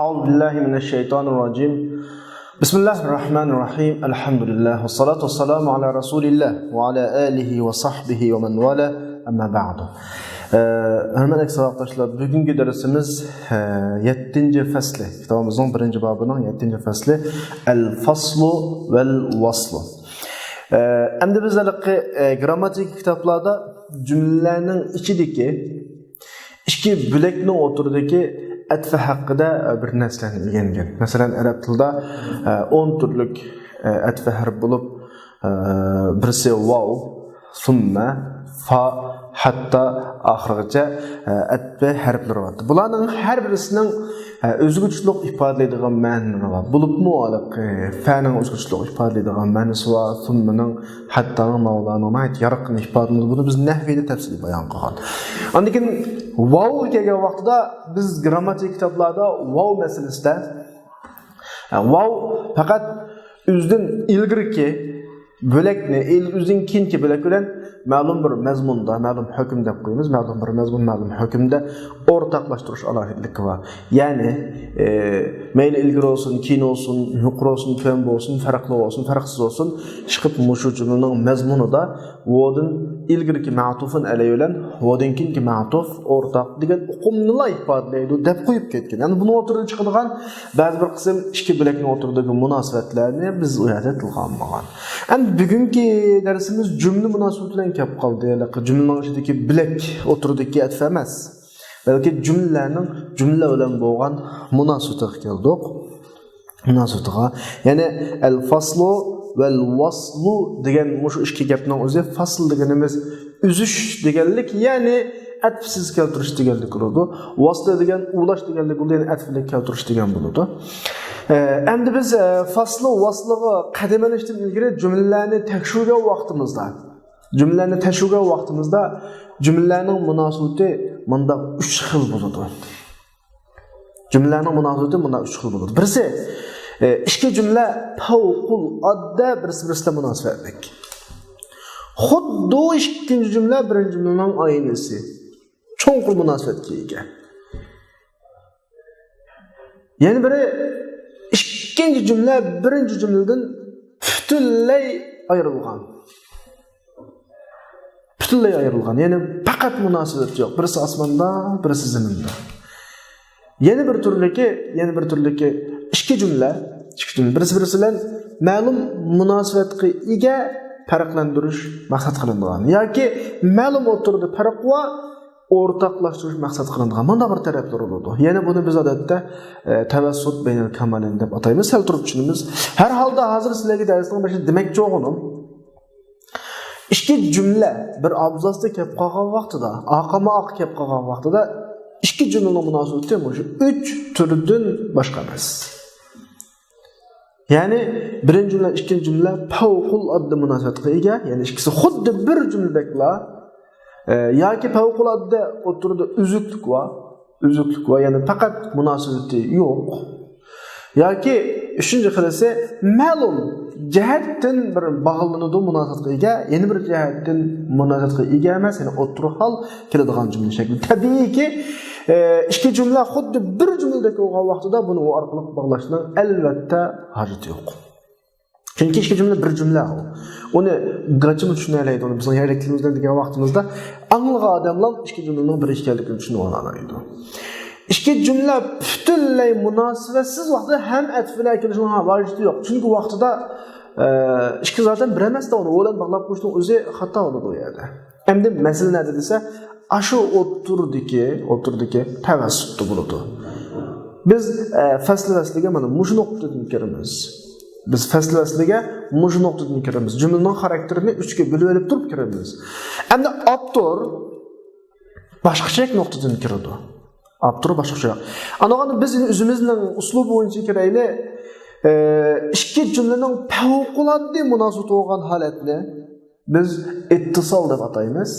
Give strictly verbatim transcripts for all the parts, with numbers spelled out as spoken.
أعوذ بالله من الشيطان الرجيم. بسم الله الرحمن الرحيم. الحمد لله والصلاة والسلام على رسول الله وعلى آله وصحبه ومن والاه. أما بعد. ئە، ھۆرمەتلىك ساۋاقداشلار، بۈگۈنكى دەرسىمىز، ئە، يەتتىنچى فەسلى، كىتابىمىزنىڭ بىرىنچى بابىنىڭ يەتتىنچى فەسلى، ئەل فاسلۇ ۋەل ۋاسلۇ. ئە، ئەمدى بىز ھېلىقى، ئە، گرامماتىكا كىتابلاردا جۈملىلەرنىڭ ئىچىدىكى ئىككى بۆلەكنىڭ ئوتتۇرىدىكى ئەتفى ھەققىدە بىر نەرسىلەرنى ئۆگەنگەن. مەسىلەن، ئەرەب تىلىدا، ئە، ئون تۈرلۈك، ئە، ئەتفى ھەرپ بولۇپ، ئە، بىرسى ۋاۋ، سۈممە، فا، ھەتتا ئاخىرغىچە، ئە، ئەتفى ھەرپلىرى بار. بۇلارنىڭ ھەر بىرسىنىڭ، ئە، ئۆزگىچىلىك ئىپادىلەيدىغان مەنىلىرى بار. بولۇپمۇ ھېلىقى فەنىڭ ئۆزگىچىلىك ئىپادىلەيدىغان مەنىسى بار، سۈممىنىڭ، ھەتتانىڭ، ماۋۇلارنىڭ ناھايىتى يارقىن ئىپادىلىنىدۇ. بۇنى بىز نەھۋىدە تەپسىلىي بايان قىلغان. ئاندىن كېيىن ۋاۋغا كەلگەن ۋاقتىدا بىز گرامماتىكا كىتابلاردا ۋاۋ مەسىلىسىدە، ۋاۋ پەقەت ئۆزىدىن ئىلگىرىكى بۆلەكنى، ئىل-، ئۆزىدىن كېيىنكى بۆلەك بىلەن مەلۇم بىر مەزمۇندا، مەلۇم ھۆكۈم دەپ قويىمىز، مەلۇم بىر مەزمۇن، مەلۇم ھۆكۈمدە ئورتاقلاشتۇرۇش ئالاھىدىلىكى بار. يەنى، ئى، مەيلى ئىلگىرى بولسۇن، كېيىن بولسۇن، يۇقىرى بولسۇن، تۆۋەن بولسۇن، پەرقلىق بولسۇن، پەرقسىز بولسۇن، ئىشقىلىپ مۇشۇ جۈملىنىڭ مەزمۇنىدا ۋودىن ئىلگىرىكى مەتۇفۇن ئەلەي بىلەن ۋودىن كېيىنكى مەتۇف ئورتاق دېگەن ئۇقۇمنىلا ئىپادىلەيدۇ دەپ قويۇپ كەتكەن. يەنى بۇنىڭ ئوتتۇرىدىن چىقىدىغان بەزى بىر قىسىم ئىككى بۆلەكنىڭ ئوتتۇرىدىكى مۇناسىۋەتلەرنى بىز ئۇ يەردە تىلغا ئالمىغان. ئەمدى بۈگۈنكى دەرسىمىز جۈملە مۇناسىۋىتى بىلەن كەپ قالدى. ھېلىقى جۈملىنىڭ ئىچىدىكى بۆلەك ئوتتۇرىدىكى ئەتفى ئەمەس، بەلكى جۈملىلەرنىڭ جۈملە بىلەن بولغان مۇناسىۋىتىگە كەلدۇق. مۇناسىۋىتىغا. يەنى ئەل فاسلۇ ۋەل ۋاسلۇ دېگەن مۇشۇ ئىككى گەپنىڭ ئۆزى، فاسل دېگىنىمىز ئۈزۈش دېگەنلىك، يەنى ئەتپسىز كەلتۈرۈش دېگەنلىك بولىدۇ. ۋاسلۇ دېگەن ئۇلاش دېگەنلىك بولىدۇ، يەنى ئەتپلىك كەلتۈرۈش دېگەن بولىدۇ. ئە، ئەمدى بىز، ئە، فاسلۇ ۋاسلۇغا قەدىمىلەشتىن ئىلگىرى جۈملىلەرنى تەكشۈرگەن ۋاقتىمىزدا، جۈملىلەرنى تەكشۈرگەن ۋاقتىمىزدا جۈملىلەرنىڭ مۇناسىۋىتى مۇنداق ئۈچ خىل بولىدۇ. جۈملىلەرنىڭ مۇناسىۋىتى مۇنداق ئۈچ خىل بولىدۇ. بىرسى، ئە، ئىككى جۈملە پەۋقۇلئاددە بىرسى-بىرسى بىلەن مۇناسىۋەتلىك. خۇددى ئىككىنچى جۈملە بىرىنچى جۈملىنىڭ ئاينىسى. چوڭقۇر مۇناسىۋەتكە ئىگە. يەنە بىرى، ئىككىنچى جۈملە بىرىنچى جۈملىدىن پۈتۈنلەي ئايرىلغان. پۈتۈنلەي ئايرىلغان، يەنى پەقەت مۇناسىۋەت يوق. بىرسى ئاسماندا، بىرسى زېمىندا. يەنە بىر تۈرلۈكى، يەنە بىر تۈرلۈكى ئىككى جۈملە، ئىككى جۈملە بىرسى-بىرسى بىلەن مەلۇم مۇناسىۋەتكە ئىگە، پەرقلەندۈرۈش مەقسەت قىلىنىدىغان ياكى مەلۇم ئوتتۇرىدا پەرق بار، ئورتاقلاشتۇرۇش مەقسەت قىلىنىدىغان مۇنداق بىر تەرەپلەر بولىدۇ. يەنى بۇنى بىز ئادەتتە، ئە، تەۋەسسۇت بەينەل كامالەين دەپ ئاتايمىز، سەل تۇرۇپ چۈشىنىمىز. ھەر ھالدا ھازىر سىلەرگە دەرسنىڭ بېشىدا دېمەكچى بولغىنىم، ئىككى جۈملە بىر ئابزاستا كەپ قالغان ۋاقتىدا، ئارقىمۇ ئارقا كەپ قالغان ۋاقتىدا ئىككى جۈملىنىڭ مۇناسىۋىتى مۇشۇ ئۈچ تۈردىن باشقا ئەمەس. يەنى بىرىنچى جۈملە، ئىككىنچى جۈملە پەۋقۇلئاددە مۇناسىۋەتكە ئىگە، يەنى ئىككىسى خۇددى بىر جۈملىدەكلا، ئە، ياكى پەۋقۇلئاددە ئوتتۇرىدا ئۈزۈكلۈك بار، ئۈزۈكلۈك بار، يەنى پەقەت مۇناسىۋىتى يوق. ياكى ئۈچىنچى خىلىسى مەلۇم جەھەتتىن بىر باغلىنىدۇ، مۇناسىۋەتكە ئىگە، يەنە بىر جەھەتتىن مۇناسىۋەتكە ئىگە ئەمەس، يەنى ئوتتۇرا ھال كېلىدىغان جۈملە شەكلى. تەبىئىيكى، ئە، ئىككى جۈملە خۇددى بىر جۈملىدەك بولغان ۋاقتىدا بۇنى ئۇ ئارقىلىق باغلاشنىڭ ئەلۋەتتە ھاجىتى يوق. چۈنكى ئىككى جۈملە بىر جۈملە ئۇ. ئۇنى گاچىمۇ چۈشىنەلەيدۇ. ئۇنى بىزنىڭ يەرلىك تىلىمىز بىلەن دېگەن ۋاقتىمىزدا ئاڭلىغان ئادەملەر ئىككى جۈملىنىڭ بىر ئىكەنلىكىنى چۈشىنىۋالالايدۇ. ئىككى جۈملە پۈتۈنلەي مۇناسىۋەتسىز ۋاقىتتا ھەم ئەتىپىنى ئەكېلىشنىڭ ھاجىتى يوق. چۈنكى ۋاقتىدا، ئە، ئىككى زادەن بىر ئەمەس-تە، ئۇنى ئۇ بىلەن باغلاپ قويۇشنىڭ ئۆزى خاتا بولىدۇ ئۇ يەردە. ئەمدى مەسىلە نەدە دېسە، ئاشۇ ئوتتۇرىدىكى، ئوتتۇرىدىكى تەۋەسسۇتتا بولىدۇ. بىز، ئە، فەسلى ۋەسلىگە مانا مۇشۇ نۇقتىدىن كىرىمىز. بىز فەسلى ۋەسلىگە مۇشۇ نۇقتىدىن كىرىمىز. جۈملىنىڭ خاراكتېرىنى ئۈچكە بۆلۈۋېلىپ تۇرۇپ كىرىمىز. ئەمدى ئاپتور باشقىچە نۇقتىدىن كىرىدۇ. ئاپتور باشقىچە. ئاندىن بىز ئۆزىمىزنىڭ ئۇسلۇبى بويىچە كىرەيلى. ئە، ئىككى جۈملىنىڭ پەۋقۇلئاددە مۇناسىۋىتى بولغان ھالەتنى بىز ئىتتىسال دەپ ئاتايمىز.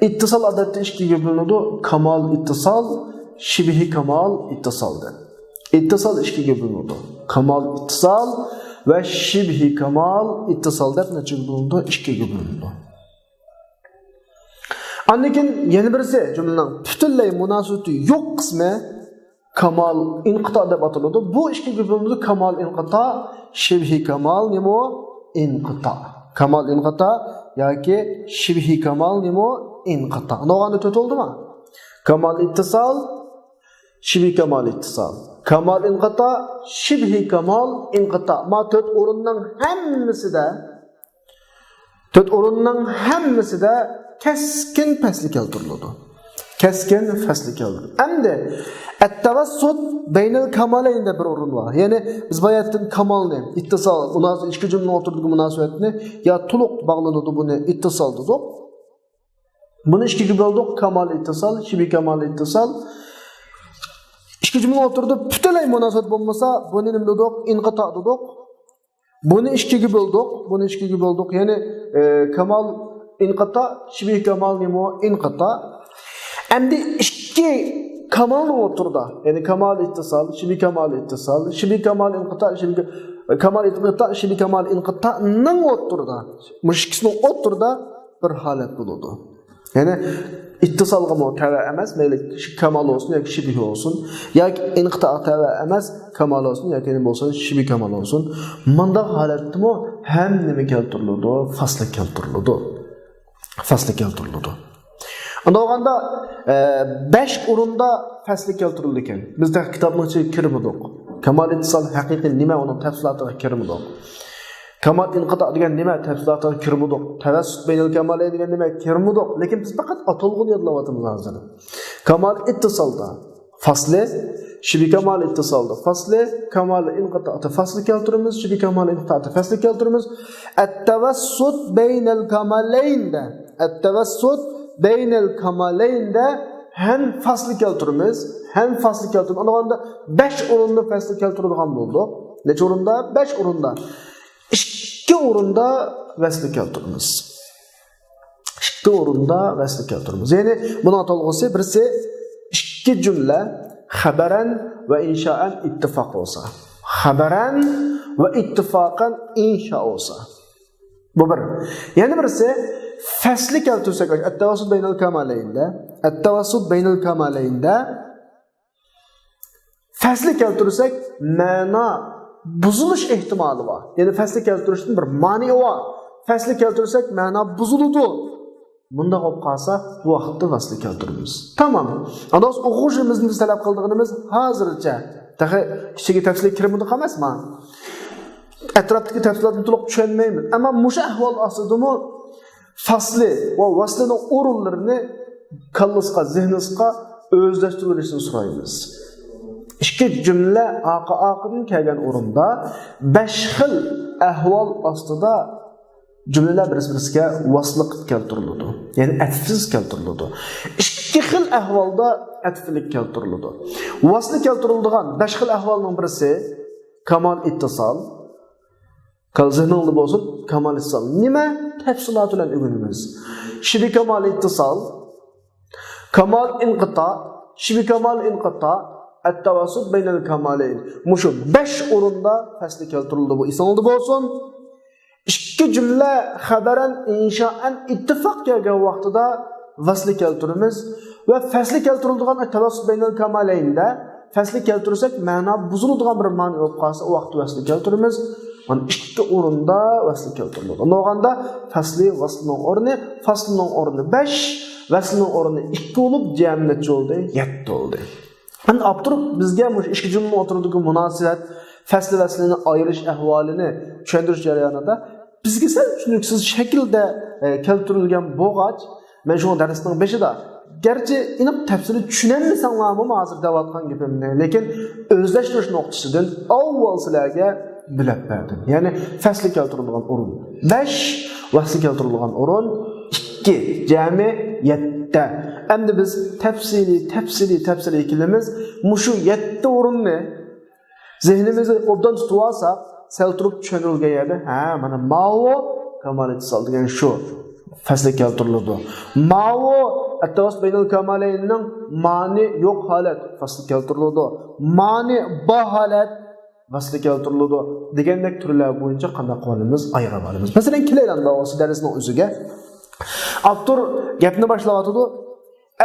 ئىتتىسال ئادەتتە ئىككىگە بۆلۈنىدۇ. كامال ئىتتىسال، شىبھى كامال ئىتتىسال دەپ. ئىتتىسال ئىككىگە بۆلۈنىدۇ. كامال ئىتتىسال ۋە شىبھى كامال ئىتتىسال دەپ نەچچىگە بۆلۈنىدۇ؟ ئىككىگە بۆلۈنىدۇ. ئاندىن كېيىن يەنە بىرسى، جۈملىنىڭ پۈتۈنلەي مۇناسىۋىتى يوق قىسمى، كامال ئىنقىتا دەپ ئاتىلىدۇ. بۇ ئىككى گۇرۇپپىمىزدا كامال ئىنقىتا، شىبھى كامال نېمە؟ ئىنقىتا. كامال ئىنقىتا ياكى شىبھى كامال نېمە؟ ئىنقىتا. ئۇنداغاندا تۆت بولدىمۇ؟ كامال ئىتتىسال، شىبھى كامال ئىتتىسال، كامال ئىنقىتا، شىبھى كامال ئىنقىتا. ما تۆت ئورۇننىڭ ھەممىسىدە، تۆت ئورۇننىڭ ھەممىسىدە كەسكىن پەسلى كەلتۈرۈلىدۇ. كەسكىن پەسلى كەلتۈرۈلىدۇ. ئەمدى ئەتتەۋەسسۇت بەينەل كامالەين دەپ بىر ئورۇن بار. يەنى بىز باياتىن كامالنى، ئىتتىسال، مۇناسىۋەت، ئىككى جۈملىنىڭ ئوتتۇرىدىكى مۇناسىۋەتنى يا تولۇق باغلىنىدۇ، بۇنى ئىتتىسال دېدۇق. بۇنى ئىككىگە بۆلدۇق، كامال ئىتتىسال، شىبھى كامال ئىتتىسال. ئىككى جۈملىنىڭ ئوتتۇرىدا پۈتۈنلەي مۇناسىۋەت بولمىسا، بۇنى نېمە دېدۇق؟ ئىنقىتا دېدۇق. بۇنى ئىككىگە بۆلدۇق، بۇنى ئىككىگە بۆلدۇق. يەنى، ئە، كامال ئىنقىتا، شىبھى كامال نېمە؟ ئىنقىتا. ئەمدى ئىككى كامالنىڭ ئوتتۇرىدا، يەنى كامال ئىتتىسال، شىبھى كامال ئىتتىسال، شىبھى كامال ئىنقىتا، شىبھى، كامال ئىنقىتا، شىبھى كامال ئىنقىتانىڭ ئوتتۇرىدا، مۇشۇ ئىككىسىنىڭ ئوتتۇرىدا بىر ھالەت بولىدۇ. يەنى ئىتتىسالغىمۇ تەۋە ئەمەس، مەيلى كامال بولسۇن ياكى شىبھى بولسۇن، ياكى ئىنقىتاغا تەۋە ئەمەس، كامال بولسۇن ياكى نېمە بولسۇن، شىبھى كامال بولسۇن. مۇنداق ھالەتتىمۇ ھەم نېمە كەلتۈرۈلىدۇ؟ فەسلى كەلتۈرۈلىدۇ. فەسلى كەلتۈرۈلىدۇ. ئۇنداق بولغاندا، ئە، بەش ئورۇندا فەسلى كەلتۈرۈلىدىكەن. بىز تېخى كىتابنىڭ ئىچىگە كىرمىدۇق. كامال ئىتتىسال ھەقىقىي نېمە، ئۇنىڭ تەپسىلاتىغا كىرمىدۇق. كامال ئىنقىتا دېگەن نېمە؟ تەپسىلاتىغا كىرمىدۇق. تەۋەسسۇت بەينەل كامالەين دېگەن نېمە؟ كىرمىدۇق. لېكىن بىز پەقەت ئاتالغۇنى يادلاۋاتىمىز ھازىر. كامال ئىتتىسالدا فەسلى، شىبھى كامال ئىتتىسالدا فەسلى، كامال ئىنقىتادا فەسلى كەلتۈرىمىز، شىبھى كامال ئىنقىتادا فەسلى كەلتۈرىمىز. ئەتتەۋەسسۇت بەينەل كامالەيندە، ئەتتەۋەسسۇت بەينەل كامالەيندە ھەم فەسلى كەلتۈرىمىز، ھەم فەسلى كەلتۈرىمىز. ئۇنداق بولغاندا بەش ئورۇندا فەسلى كەلتۈرىدىغان بولدۇق. نەچچە ئورۇندا؟ بەش ئورۇندا. ئىككى ئورۇندا ۋەسلى كەلتۈرىمىز. ئىككى ئورۇندا ۋەسلى كەلتۈرىمىز. يەنى بۇنىڭ ئاتالغۇسى بىرسى ئىككى جۈملە خەبەرەن ۋە ئىنشائەن ئىتتىفاق بولسا. خەبەرەن ۋە ئىتتىفاقەن ئىنشا بولسا. بۇ بىر. يەنە بىرسى فەسلى كەلتۈرسەك، ئەتتەۋەسسۇت بەينەل كامالەيندە، ئەتتەۋەسسۇت بەينەل كامالەيندە فەسلى كەلتۈرسەك، مەنا بۇزۇلۇش ئېھتىمالى بار. يەنى فەسلى كەلتۈرۈشتىن بىر مانىئى بار. فەسلى كەلتۈرسەك، مەنا بۇزۇلىدۇ. مۇنداق بولۇپ قالسا، بۇ ۋاقىتتا ۋەسلى كەلتۈرىمىز. تامام. ئاندىن ئوقۇغۇچىمىزدىن بىز تەلەپ قىلىدىغىنىمىز ھازىرچە. تېخى ئىچىگە تەپسىلىي كىرمىدۇق ئەمەسمۇ؟ ئەتراپتىكى تەپسىلاتنى تولۇق چۈشەنمەيمىز. ئەمما مۇشۇ ئەھۋال ئاستىدىمۇ فەسلى ۋە ۋەسلىنىڭ ئورۇنلىرىنى كاللىسىغا، زېھنىسىغا ئۆزلەشتۈرۈۋېلىشنى سورايمىز. ئىككى جۈملە ئارقا-ئارقىدىن كەلگەن ئورۇندا بەش خىل ئەھۋال ئاستىدا جۈملىلەر بىرسى-بىرسىگە ۋەسلى قىلىپ كەلتۈرۈلىدۇ. يەنى ئەتىپسىز كەلتۈرۈلىدۇ. ئىككى خىل ئەھۋالدا ئەتىپلىك كەلتۈرۈلىدۇ. ۋەسلى كەلتۈرۈلىدىغان بەش خىل ئەھۋالنىڭ بىرسى كامال ئىتتىسال. كال زېھنىڭدا بولسۇن، كامال ئىتتىسال. نېمە؟ تەپسىلاتى بىلەن ئۆگىنىمىز. شىبھى كامال ئىتتىسال، كامال ئىنقىتا، شىبھى كامال ئىنقىتا، ئەتتەۋەسسۇت بەينەل كامالەين. مۇشۇ بەش ئورۇندا فەسلى كەلتۈرۈلىدۇ، بۇ ئېسىڭىزدە بولسۇن. ئىككى جۈملە خەبەرەن، ئىنشائەن ئىتتىپاق كەلگەن ۋاقتىدا ۋەسلى كەلتۈرىمىز ۋە فەسلى كەلتۈرۈلىدىغان تەۋەسسۇت بەينەل كامالەيندە فەسلى كەلتۈرسەك، مەنا بۇزۇلىدىغان بىر مانىئە بولۇپ قالسا، ئۇ ۋاقىتتا ۋەسلى كەلتۈرىمىز. مانا ئىككى ئورۇندا ۋەسلى كەلتۈرۈلىدۇ. ئۇنداق بولغاندا فەسلى ۋەسلىنىڭ ئورنى، فەسلىنىڭ ئورنى بەش، ۋەسلىنىڭ ئورنى ئىككى بولۇپ، جەمئىي نەچچە بولدى؟ يەتتە بولدى. ئەمدى ئاپتور بىزگە مۇشۇ ئىككى جۈملىنىڭ ئوتتۇرىدىكى مۇناسىۋەت، فەسلى ۋەسلىنى ئايرىش ئەھۋالىنى چۈشەندۈرۈش جەريانىدا بىزگە سەل چۈشىنىكسىز شەكىلدە، ئە، كەلتۈرۈلگەن بولغاچ، مەن شۇڭا دەرسنىڭ بېشىدا، گەرچە ئېنىق تەپسىلىي چۈشىنەلمىسەڭلارمۇ ھازىر دەۋاتقان گېپىمنى، لېكىن ئۆزلەشتۈرۈش نۇقتىسىدىن ئاۋۋال سىلەرگە بۆلۈپ بەردىم. يەنى فەسلى كەلتۈرۈلگەن ئورۇن بەش، ۋەسلى كەلتۈرۈلگەن ئورۇن ئىككى، جەمئىي يەتتە. ئەمدى بىز تەپسىلىي، تەپسىلىي، تەپسىلىي كېلىمىز. مۇشۇ يەتتە ئورۇننى زېھنىمىزدە ئوبدان تۇتۇۋالساق، سەل تۇرۇپ چۈشەندۈرۈلگەن يەردە، ھە، مانا ماۋۇ كامال ئىتتىسال دېگەن شۇ. فەسلى كەلتۈرۈلىدۇ. ماۋۇ ئەتتەۋەسسۇت بەينەل كامالەيننىڭ مانى يوق ھالەت، فەسلى كەلتۈرۈلىدۇ. مانى بار ھالەت، ۋەسلى كەلتۈرۈلىدۇ دېگەندەك تۈرلەر بويىچە قانداق قىلىمىز؟ ئايرىۋالىمىز. مەسىلەن، كېلەيلى ئەمدى ئۇ دەرسنىڭ ئۆزىگە. ئاپتور گەپنى باشلاۋاتىدۇ.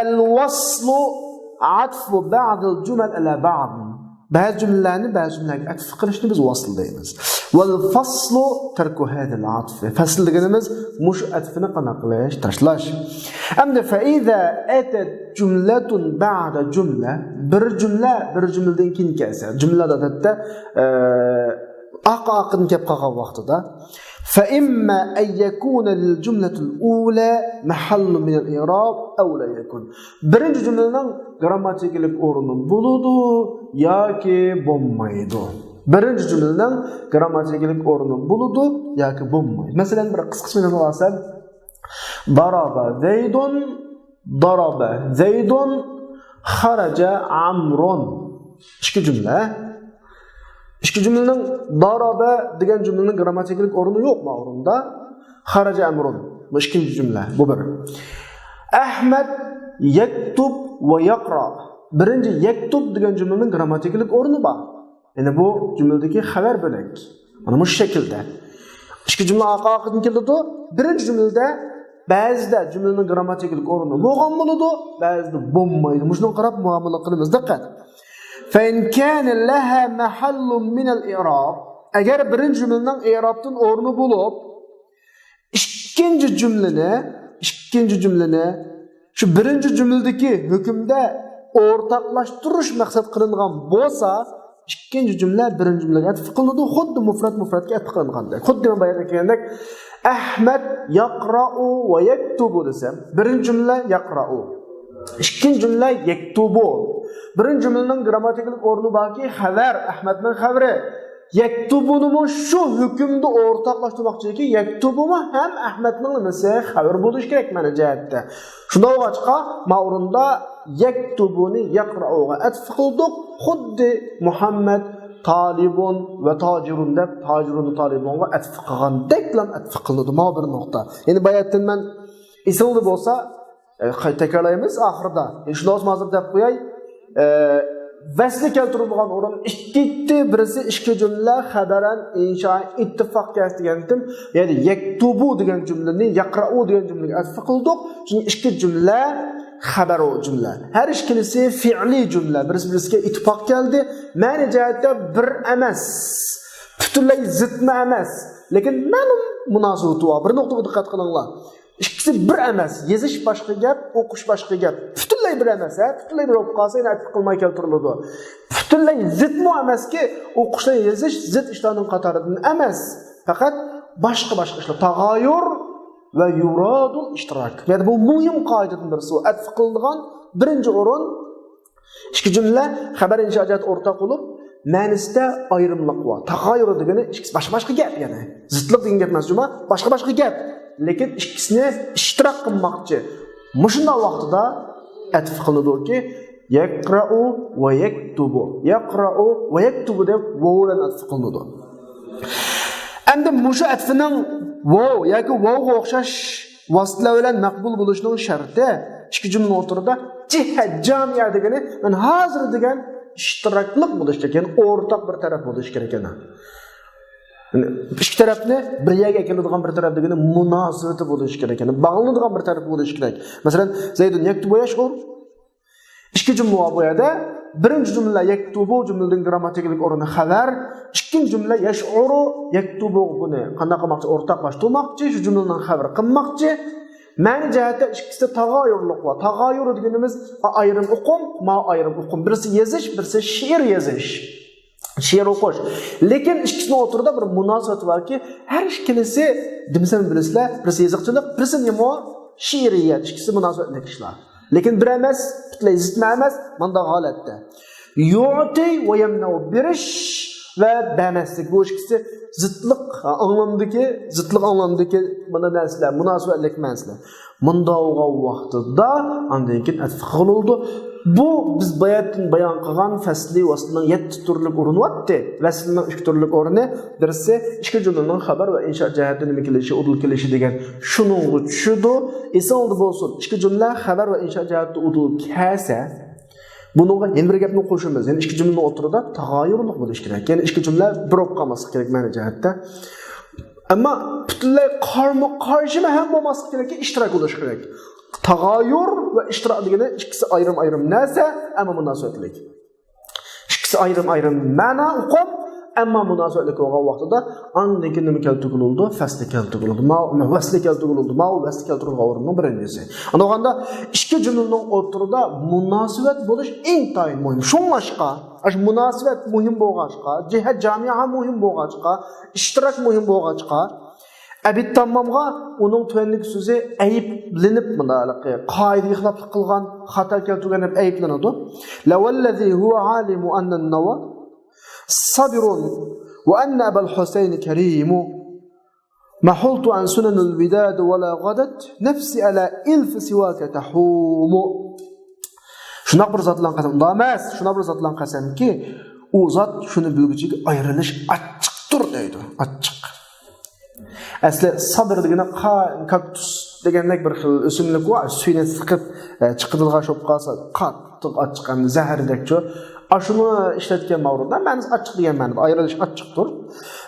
الوصل عطف بعض الجمل على بعض. بەزى جۈملىلەرنى بەزى جۈملىلەرگە ئەتىپ قىلىشنى بىز ۋەسل دەيمىز. والفصل ترك هذا العطف. پەسل دېگىنىمىز مۇشۇ ئەتىپنى قانداق قىلىش، تاشلاش. ئەمدى فإذا أتت جملة بعد جملة، بىر جۈملە بىر جۈملىدىن كېيىن كەلسە، جۈملىلەر ئادەتتە، ئە، ئارقا-ئارقىدىن كەپ قالغان ۋاقتىدا، فإما أن يكون للجملة الأولى محل من الإعراب أو لا يكون. بىرىنچى جۈملىنىڭ گرامماتىكىلىق ئورنى بولىدۇ ياكى بولمايدۇ. بىرىنچى جۈملىنىڭ گرامماتىكىلىق ئورنى بولىدۇ ياكى بولمايدۇ. مەسىلەن، بىر قىسقىچە مەسىلە ئالسام، ضرب زيد، ضرب زيد، خرج عمرو. ئىككى جۈملە. ئىككى جۈملىنىڭ، ضرب دېگەن جۈملىنىڭ گرامماتىكىلىق ئورنى يوق ما ئورۇندا. خرج عمرو. بۇ ئىككىنچى جۈملە. بۇ بىر. أحمد يكتب ويقرأ. بىرىنچى يكتب دېگەن جۈملىنىڭ گرامماتىكىلىق ئورنى بار. يەنى بۇ جۈملىدىكى خەۋەر بۆلەك. مانا مۇشۇ شەكىلدە. ئىككى جۈملە ئارقا-ئارقىدىن كېلىدۇ. بىرىنچى جۈملىدە بەزىدە جۈملىنىڭ گرامماتىكىلىق ئورنى بولغان بولىدۇ، بەزىدە بولمايدۇ. مۇشۇنىڭغا قاراپ مۇئامىلە قىلىمىز. دىققەت. فإن كان لها محل من الإعراب. ئەگەر بىرىنچى جۈملىنىڭ ئېرابتىن ئورنى بولۇپ، ئىككىنچى جۈملىنى، ئىككىنچى جۈملىنى شۇ بىرىنچى جۈملىدىكى ھۆكۈمدە ئورتاقلاشتۇرۇش مەقسەت قىلىنغان بولسا، ئىككىنچى جۈملە بىرىنچى جۈملىگە ئەتىپ قىلىنىدۇ، خۇددى مۇفرەت مۇفرەتكە ئەتىپ قىلىنغاندەك. خۇددى مەن بايا دېگەندەك، ئەھمەد يەقرەئۇ ۋە يەكتۇبۇ دېسەم، بىرىنچى جۈملە يەقرەئۇ، ئىككىنچى جۈملە يەكتۇبۇ. بىرىنچى جۈملىنىڭ گرامماتىكىلىق ئورنى باركى، خەۋەر، ئەھمەدنىڭ خەۋىرى. يەكتۇبۇنىمۇ شۇ ھۆكۈمدە ئورتاقلاشتۇرماقچىكى، يەكتۇبۇمۇ ھەم ئەھمەدنىڭ نېمىسى، خەۋىرى بولۇشى كېرەك مەنە جەھەتتە. شۇنداق بولغاچقا، ما ئورۇندا يەكتۇبۇنى يەقرەئۇغا ئەتىپ قىلدۇق، خۇددى مۇھەممەد تالىبۇن ۋە تاجىرۇن دەپ، تاجىرۇننى تالىبۇنغا ئەتىپ قىلغاندەكلا ئەتىپ قىلىنىدۇ. ماۋۇ بىر نۇقتا. يەنى باياتتىن مەن ئېسىڭدە بولسا، ئە، قايتا تەكرارلايمىز ئاخىرىدا. ئە، شۇنداق بولسا ھازىر دەپ قوياي. ئە، ۋەسلى كەلتۈرۈلگەن ئورۇن ئىككى، بىرسى ئىككى جۈملە، خەبەرەن، ئىنشائەن، ئىتتىپاق كەلسە دېگەنتىم. يەنى يەكتۇبۇ دېگەن جۈملىنى يەقرەئۇ دېگەن جۈملىگە ئەتىپ قىلدۇق. چۈنكى ئىككى جۈملە خەبەر ئۇ جۈملە. ھەر ئىككىلىسى فېئىلىي جۈملە. بىرسى بىرسىگە ئىتتىپاق كەلدى. مەنە جەھەتتە بىر ئەمەس. پۈتۈنلەي زىتمۇ ئەمەس. لېكىن مەلۇم مۇناسىۋىتى بار. بىر نۇقتىغا دىققەت قىلىڭلار. ئىككىسى بىر ئەمەس. يېزىش باشقا گەپ، ئوقۇش باشقا گەپ. پۈتۈنلەي بىر ئەمەس، ھە؟ پۈتۈنلەي بىر بولۇپ قالسا، يەنە ئەتىپ قىلماي كەلتۈرۈلىدۇ. پۈتۈنلەي زىتمۇ ئەمەسكى، ئوقۇشنى يېزىش زىت ئىشلارنىڭ قاتارىدىن ئەمەس. پەقەت باشقا-باشقا ئىشلار. تاغايۇر ۋە يۇرادۇل ئىشتىراك. يەنى بۇ مۇھىم قائىدىدىن بىرسى. ئۇ ئەتىپ قىلىنىدىغان بىرىنچى ئورۇن. ئىككى جۈملە خەبەر ئىنشا جەھەتتە ئورتاق بولۇپ، مەنىسىدە ئايرىملىق بار. تاغايۇر دېگىنى ئىككىسى باشقا-باشقا گەپ، يەنى زىتلىق دېگەن گەپ ئەمەس جۇما، باشقا-باشقا گەپ. لېكىن ئىككىسىنى ئىشتىراك قىلماقچى. مۇشۇنداق ۋاقتىدا ئەتىپ قىلىنىدۇكى، يەقرەئۇ ۋە يەكتۇبۇ. يەقرەئۇ ۋە يەكتۇبۇ دەپ ۋاۋ بىلەن ئەتىپ قىلىنىدۇ. ئەمدى مۇشۇ ئەتىپنىڭ ۋاۋ ياكى ۋاۋغا ئوخشاش ۋاسىتىلەر بىلەن مەقبۇل بولۇشىنىڭ شەرتى، ئىككى جۈملىنىڭ ئوتتۇرىدا جىھەت جامىئە دېگىنى، مەن ھازىر دېگەن ئىشتىراكلىق بولۇش كېرەك، يەنى ئورتاق بىر تەرەپ بولۇش كېرەك يەنە. يەنى ئىككى تەرەپنى بىر يەرگە ئەكېلىدىغان بىر تەرەپ دېگىنى مۇناسىۋىتى بولۇش كېرەك، يەنى باغلىنىدىغان بىر تەرەپ بولۇش كېرەك. مەسىلەن، زەيدۇن يەكتۇبۇ يەشئۇر. ئىككى جۈملە بار بۇ يەردە. بىرىنچى جۈملە يەكتۇبۇ جۈملىدىن گرامماتىكىلىق ئورنى خەۋەر. ئىككىنچى جۈملە يەشئۇرۇ يەكتۇبۇ، بۇنى قانداق قىلماقچى؟ ئورتاقلاشتۇرماقچى، شۇ جۈملىنىڭ خەۋىرى قىلماقچى. مەنە جەھەتتە ئىككىسىدە تاغايۇرلۇق بار. تاغايۇر دېگىنىمىز ئايرىم ئۇقۇم، ما ئايرىم ئۇقۇم. بىرسى يېزىش، بىرسى شېئىر يېزىش. شېئىر ئوقۇش. لېكىن ئىككىسىنىڭ ئوتتۇرىدا بىر مۇناسىۋەت باركى، ھەر ئىككىلىسى دېمىسەم بىلىسىلەر، بىرسى يېزىقچىلىق، بىرسى نېمە؟ شېئىرىيەت. ئىككىسى مۇناسىۋەتلىك ئىشلار. لېكىن بىر ئەمەس، پۈتۈنلەي زىتمۇ ئەمەس، مانداق ھالەتتە. يۇئتى ۋە يەمنەئۇ، بېرىش ۋە بەرمەسلىك. بۇ ئىككىسى زىتلىق ئاڭلامدىكى، زىتلىق ئاڭلامدىكى مانا نەرسىلەر، مۇناسىۋەتلىك مەنىسىلەر. مۇنداق بولغان ۋاقتىدا ئاندىن كېيىن ئەتىپ قىلىنىدۇ. بۇ بىز باياتىن بايان قىلغان پەسلى ۋەسلىنىڭ يەتتە تۈرلۈك ئورنى بارتى. ۋەسلىنىڭ ئۈچ تۈرلۈك ئورنى، بىرسى ئىككى جۈملىنىڭ خەۋەر ۋە ئىنشا جەھەتتە نېمە كېلىشى، ئۇدۇل كېلىشى دېگەن شۇنىڭغا چۈشىدۇ. ئېسىڭىزدە بولسۇن، ئىككى جۈملە خەۋەر ۋە ئىنشا جەھەتتە ئۇدۇل كەلسە، بۇنىڭغا يەنە بىر گەپنى قوشىمىز. يەنى ئىككى جۈملىنىڭ ئوتتۇرىدا تاغايۇرلۇق بولۇشى كېرەك. يەنى ئىككى جۈملە بىر بولۇپ قالماسلىقى كېرەك مەنە جەھەتتە. ئەمما پۈتۈنلەي قارمۇ قارشىمۇ ھەم بولماسلىقى كېرەككى، ئىشتىراك بولۇشى كېرەك. تاغايۇر ۋە ئىشتىراك دېگىنى ئىككىسى ئايرىم-ئايرىم نەرسە، ئەمما مۇناسىۋەتلىك. ئىككىسى ئايرىم-ئايرىم مەنا، ئۇقۇم، ئەمما مۇناسىۋەتلىك بولغان ۋاقتىدا ئاندىن كېيىن نېمە كەلتۈرگىلى بولىدۇ؟ فەسلى كەلتۈرگىلى بولىدۇ. ماۋۇ ۋەسلى كەلتۈرگىلى بولىدۇ. ماۋۇ ۋەسلى كەلتۈرگىلى بولغان ئورۇننىڭ بىرىنچىسى. ئۇنداق بولغاندا ئىككى جۈملىنىڭ ئوتتۇرىدا مۇناسىۋەت بولۇش ئىنتايىن مۇھىم. شۇڭلاشقا، ئاشۇ مۇناسىۋەت مۇھىم بولغاچقا، جىھەت جامىئە مۇھىم بولغاچقا، ئىشتىراك مۇھىم بولغاچقا، ئەبىد تاممامغا ئۇنىڭ تۆۋەندىكى سۆزى ئەيىبلىنىپ، مۇنداق ھېلىقى قائىدىگە خىلاپلىق قىلغان، خاتا كەلتۈرگەن دەپ ئەيىبلىنىدۇ. لەۋەللەزى ھۇۋە ئالىمۇ ئەننەن نەۋا سابىرۇن ۋە ئەننە ئەبەل ھۇسەينى كەرىمۇ مەھۇلتۇ ئەن سۇنەنىل ۋىدادى ۋە لا غەدەت نەفسى ئەلا ئىلفى سىۋاكە تەھۇمۇ. شۇنداق بىر زات بىلەن قەسەم، ئۇنداق ئەمەس، شۇنداق بىر زات بىلەن قەسەمكى، ئۇ زات شۇنى بىلگۈچىگە ئايرىلىش ئاچچىقتۇر دەيدۇ. ئاچچىق. ئەسلى سابىر دېگىنى قا-، كاكتۇس دېگەندەك بىر خىل ئۆسۈملۈك بار، سۈيىنى سىقىپ، ئە، چىقىدىغان شوپ قالسا قاتتىق ئاچچىق، ئەمدى زەھەردەكچۇ. ئاشۇنى ئىشلەتكەن ماۋرۇدا مەنىسى ئاچچىق دېگەن مەنىدە، ئايرىلىش ئاچچىقتۇر.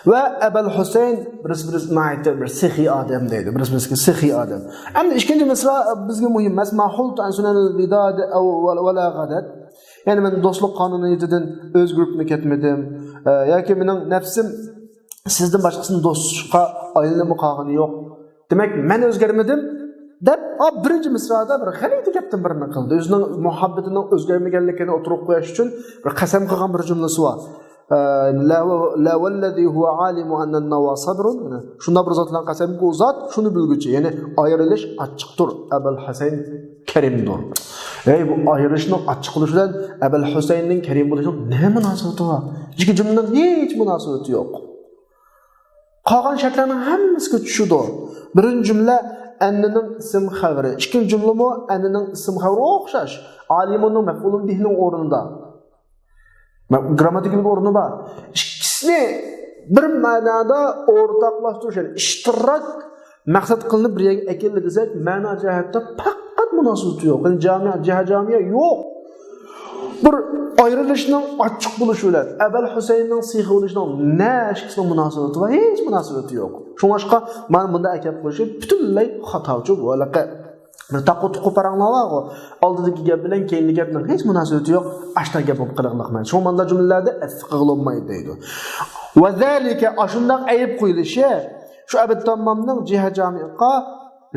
ۋە ئەبەل ھۈسەيىن بىرسى بىرسى ناھايىتى بىر سېخىي ئادەم دەيدۇ، بىرسى بىرسىگە سېخىي ئادەم. ئەمدى ئىككىنچى مىسرا بىزگە مۇھىم ئەمەس، ما حلت عن سنن الوداد أو ولا غدت. يەنى مەن دوستلۇق قانۇنىيىتىدىن ئۆزگىرىپمۇ كەتمىدىم، ئە، ياكى مېنىڭ نەپسىم سىزدىن باشقىسىنى دوستلۇققا ئايلىنىپمۇ قالغىنى يوق. دېمەك، مەن ئۆزگەرمىدىم دەپ، ئا، بىرىنچى مىسرادا بىر غەلىتە گەپتىن بىرنى قىلدى. ئۆزىنىڭ مۇھەببىتىنىڭ ئۆزگەرمىگەنلىكىنى ئوتتۇرىغا قويۇش ئۈچۈن بىر قەسەم قىلغان بىر جۈملىسى بار. ئە، لا، لا ۋاللەزى ھۇۋە ئالىمۇ ئەننەن نەۋا سابىرۇن. شۇنداق بىر زات بىلەن قەسەمكى، ئۇ زات شۇنى بىلگۈچى، يەنى ئايرىلىش ئاچچىقتۇر، ئەبەل ھۈسەيىن كەرىمدۇر. ئەي، بۇ ئايرىلىشنىڭ ئاچچىق بولۇشى بىلەن ئەبەل ھۈسەيىننىڭ كەرىم بولۇشىنىڭ نېمە مۇناسىۋىتى بار؟ ئىككى جۈملىنىڭ ھېچ مۇناسىۋىتى يوق. قالغان شەرتلەرنىڭ ھەممىسىگە چۈشىدۇ. بىرىنچى جۈملە ئەننىنىڭ ئىسىم خەۋىرى. ئىككىنچى جۈملىمۇ ئەننىنىڭ ئىسىم خەۋىرىگە ئوخشاش. ئالىمۇننىڭ مەپئۇلۇن بىھىنىڭ ئورنىدا. مە-، گرامماتىكىلىق ئورنى بار. ئىككىسىنى بىر مەنادا ئورتاقلاشتۇرۇش، يەنى ئىشتىراك مەقسەت قىلىنىپ بىر يەرگە ئەكېلىدۇ دېسەك، مەنا جەھەتتە پەقەت مۇناسىۋىتى يوق. يەنى جامىئە، جىھە جامىئە يوق. بىر ئايرىلىشنىڭ ئاچچىق بولۇشى بىلەن ئەبەل ھۈسەيىننىڭ سېخىي بولۇشىنىڭ نە ئىككىسىنىڭ مۇناسىۋىتى بار؟ ھېچ مۇناسىۋىتى يوق. شۇڭلاشقا مانا بۇنداق ئەكەپ قويۇشى پۈتۈنلەي خاتاچۇ بۇ ھېلىقى. بىر تاققۇ تۇقۇ پاراڭلار بارغۇ، ئالدىدىكى گەپ بىلەن كەينىدىكى گەپنىڭ ھېچ مۇناسىۋىتى يوق، ئاشۇنداق گەپ بولۇپ قېلىقلىق مەن. شۇڭا مانداق جۈملىلەردە ئەتىسى قىلغىلى بولمايدۇ دەيدۇ. ۋە زالىكە، ئاشۇنداق ئەيىب قويۇلۇشى شۇ ئەبىد تاممامنىڭ جىھە جامىئىغا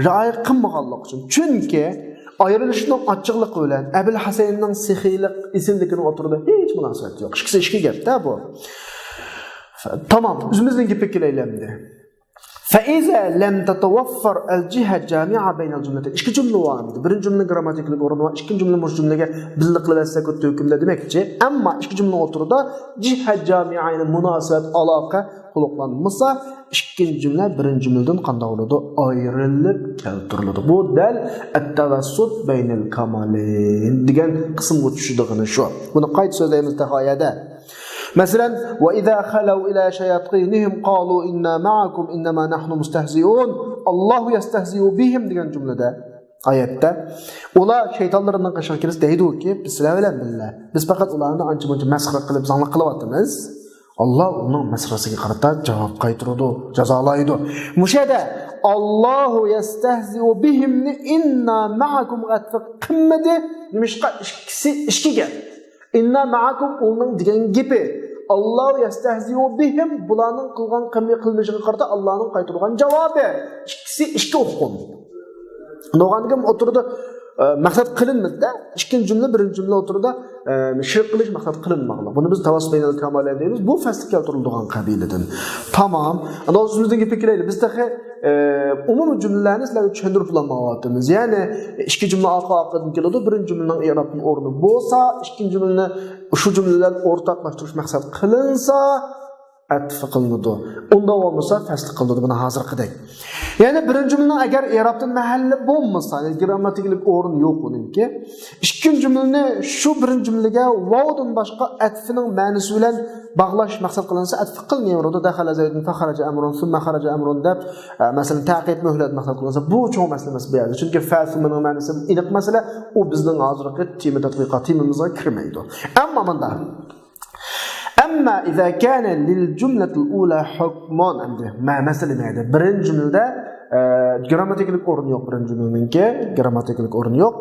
رىئايە قىلمىغانلىقى ئۈچۈن. چۈنكى ئايرىلىشنىڭ ئاچچىقلىقى بىلەن ئەبىل ھەسەننىڭ سېخىيلىق ئېسىللىكىنىڭ ئوتتۇرىدا ھېچ مۇناسىۋەت يوق. ئىككىسى ئىككى گەپتە بۇ. تامام، ئۆزىمىزنىڭ گېپىگە كېلەيلى ئەمدى. فإذا لم تتوفر الجهة الجامعة بين الجملتين. ئىككى جۈملە بار ئەمدى. بىرىنچى جۈملىنىڭ گرامماتىكىلىق ئورنى بار، ئىككىنچى جۈملە مۇشۇ جۈملىگە بىللە قىلىۋەتسەك خۇددى ھۆكۈمدە دېمەكچى. ئەمما ئىككى جۈملىنىڭ ئوتتۇرىدا جىھە جامىئە، يەنى مۇناسىۋەت، ئالاقە قۇلۇقلانمىسا، ئىككىنچى جۈملە بىرىنچى جۈملىدىن قانداق بولىدۇ؟ ئايرىلىپ كەلتۈرۈلىدۇ. بۇ دەل التوسط بين الكمالين دېگەن قىسىمغا چۈشىدىغىنى شۇ. بۇنى قايتا سۆزلەيمىز تېخى ئايەدە. مەسىلەن، وإذا خلوا إلى شياطينهم قالوا إنا معكم إنما نحن مستهزئون. الله يستهزئ بهم دېگەن جۈملىدە، ئايەتتە، ئۇلار شەيتانلىرىنىڭ قېشىغا كىرسە دەيدۇكى، بىز سىلەر بىلەن بىللە. بىز پەقەت ئۇلارنى ئانچە-مۇنچە مەسخىرە قىلىپ، زاڭلىق قىلىۋاتىمىز. ئاللا ئۇنىڭ مەسخىرىسىگە قارىتا جاۋاب قايتۇرىدۇ، جازالايدۇ. مۇشۇ يەردە الله يستهزئ بهم نى إنا معكم غەتفى قىلمىدى. نېمىشقا؟ ئىككىسى ئىككى گەپ. إنا معكم ئۇنىڭ دېگەن گېپى. الله يستهزئ بهم، بۇلارنىڭ قىلغان قىلمىشىغا قارىتا ئاللانىڭ قايتۇرغان جاۋابى. ئىككىسى ئىككى ئۇقۇم. بولغاندىكىن ئوتتۇرىدا، ئە، مەقسەت قىلىنمىدى-دە. ئىككىنچى جۈملە، بىرىنچى جۈملە ئوتتۇرىدا، ئە، شىرك قىلىش مەقسەت قىلىنمىغان. بۇنى بىز تەۋەسسۇت بەينەل كامالەين دەيمىز. بۇ پەسلى كەلتۈرۈلىدىغان قەبىلىدىن. تامام. ئەمدى ئۆزىمىزنىڭ گېپىگە كېلەيلى. بىز تېخى، ئە، ئومۇمىي جۈملىلەرنى سىلەرگە چۈشەندۈرۈپ بولالمايۋاتىمىز. يەنى ئىككى جۈملە ئارقا-ئارقىدىن كېلىدۇ. بىرىنچى جۈملىنىڭ ئېرابتىن ئورنى بولسا، ئىككىنچى جۈملىنى شۇ جۈملە بىلەن ئورتاقلاشتۇرۇش مەقسەت قىلىنسا، ئەتف قىلىنىدۇ. ئۇنداق بولمىسا، پەسلى قىلىنىدۇ. مانا ھازىرقىدەك. يەنى بىرىنچى جۈملىنىڭ ئەگەر ئېرابتىن مەھەللى بولمىسا، يەنى گرامماتىكىلىق ئورنى يوق ئۇنىڭكى. ئىككىنچى جۈملىنى شۇ بىرىنچى جۈملىگە ۋاۋدىن باشقا ئەتفنىڭ مەنىسى بىلەن باغلاش مەقسەت قىلىنسا، ئەتف قىلىنىۋېرىدۇ. دەخەلە زەيدۇن فەخەرەجە ئەمرۇن، سۈممە خەرەجە ئەمرۇن دەپ، ئە، مەسىلەن، تەقىب مۆھلەت مەقسەت قىلىنسا، بۇ چوڭ مەسىلە ئەمەس بۇ يەردە. چۈنكى فە سۈممىنىڭ مەنىسى ئېنىق مەسىلە، ئۇ بىزنىڭ ھازىرقى تېما تەتقىقات تېمىمىزغا كىرمەيدۇ. ئەمما مۇنداق. أما إذا كان للجملة الأولى حكم، ئەمدى مە-، مەسىلە نەدە؟ بىرىنچى جۈملىدە، ئە، گرامماتىكىلىق ئورۇن يوق، بىرىنچى جۈملىنىڭكى گرامماتىكىلىق ئورۇن يوق.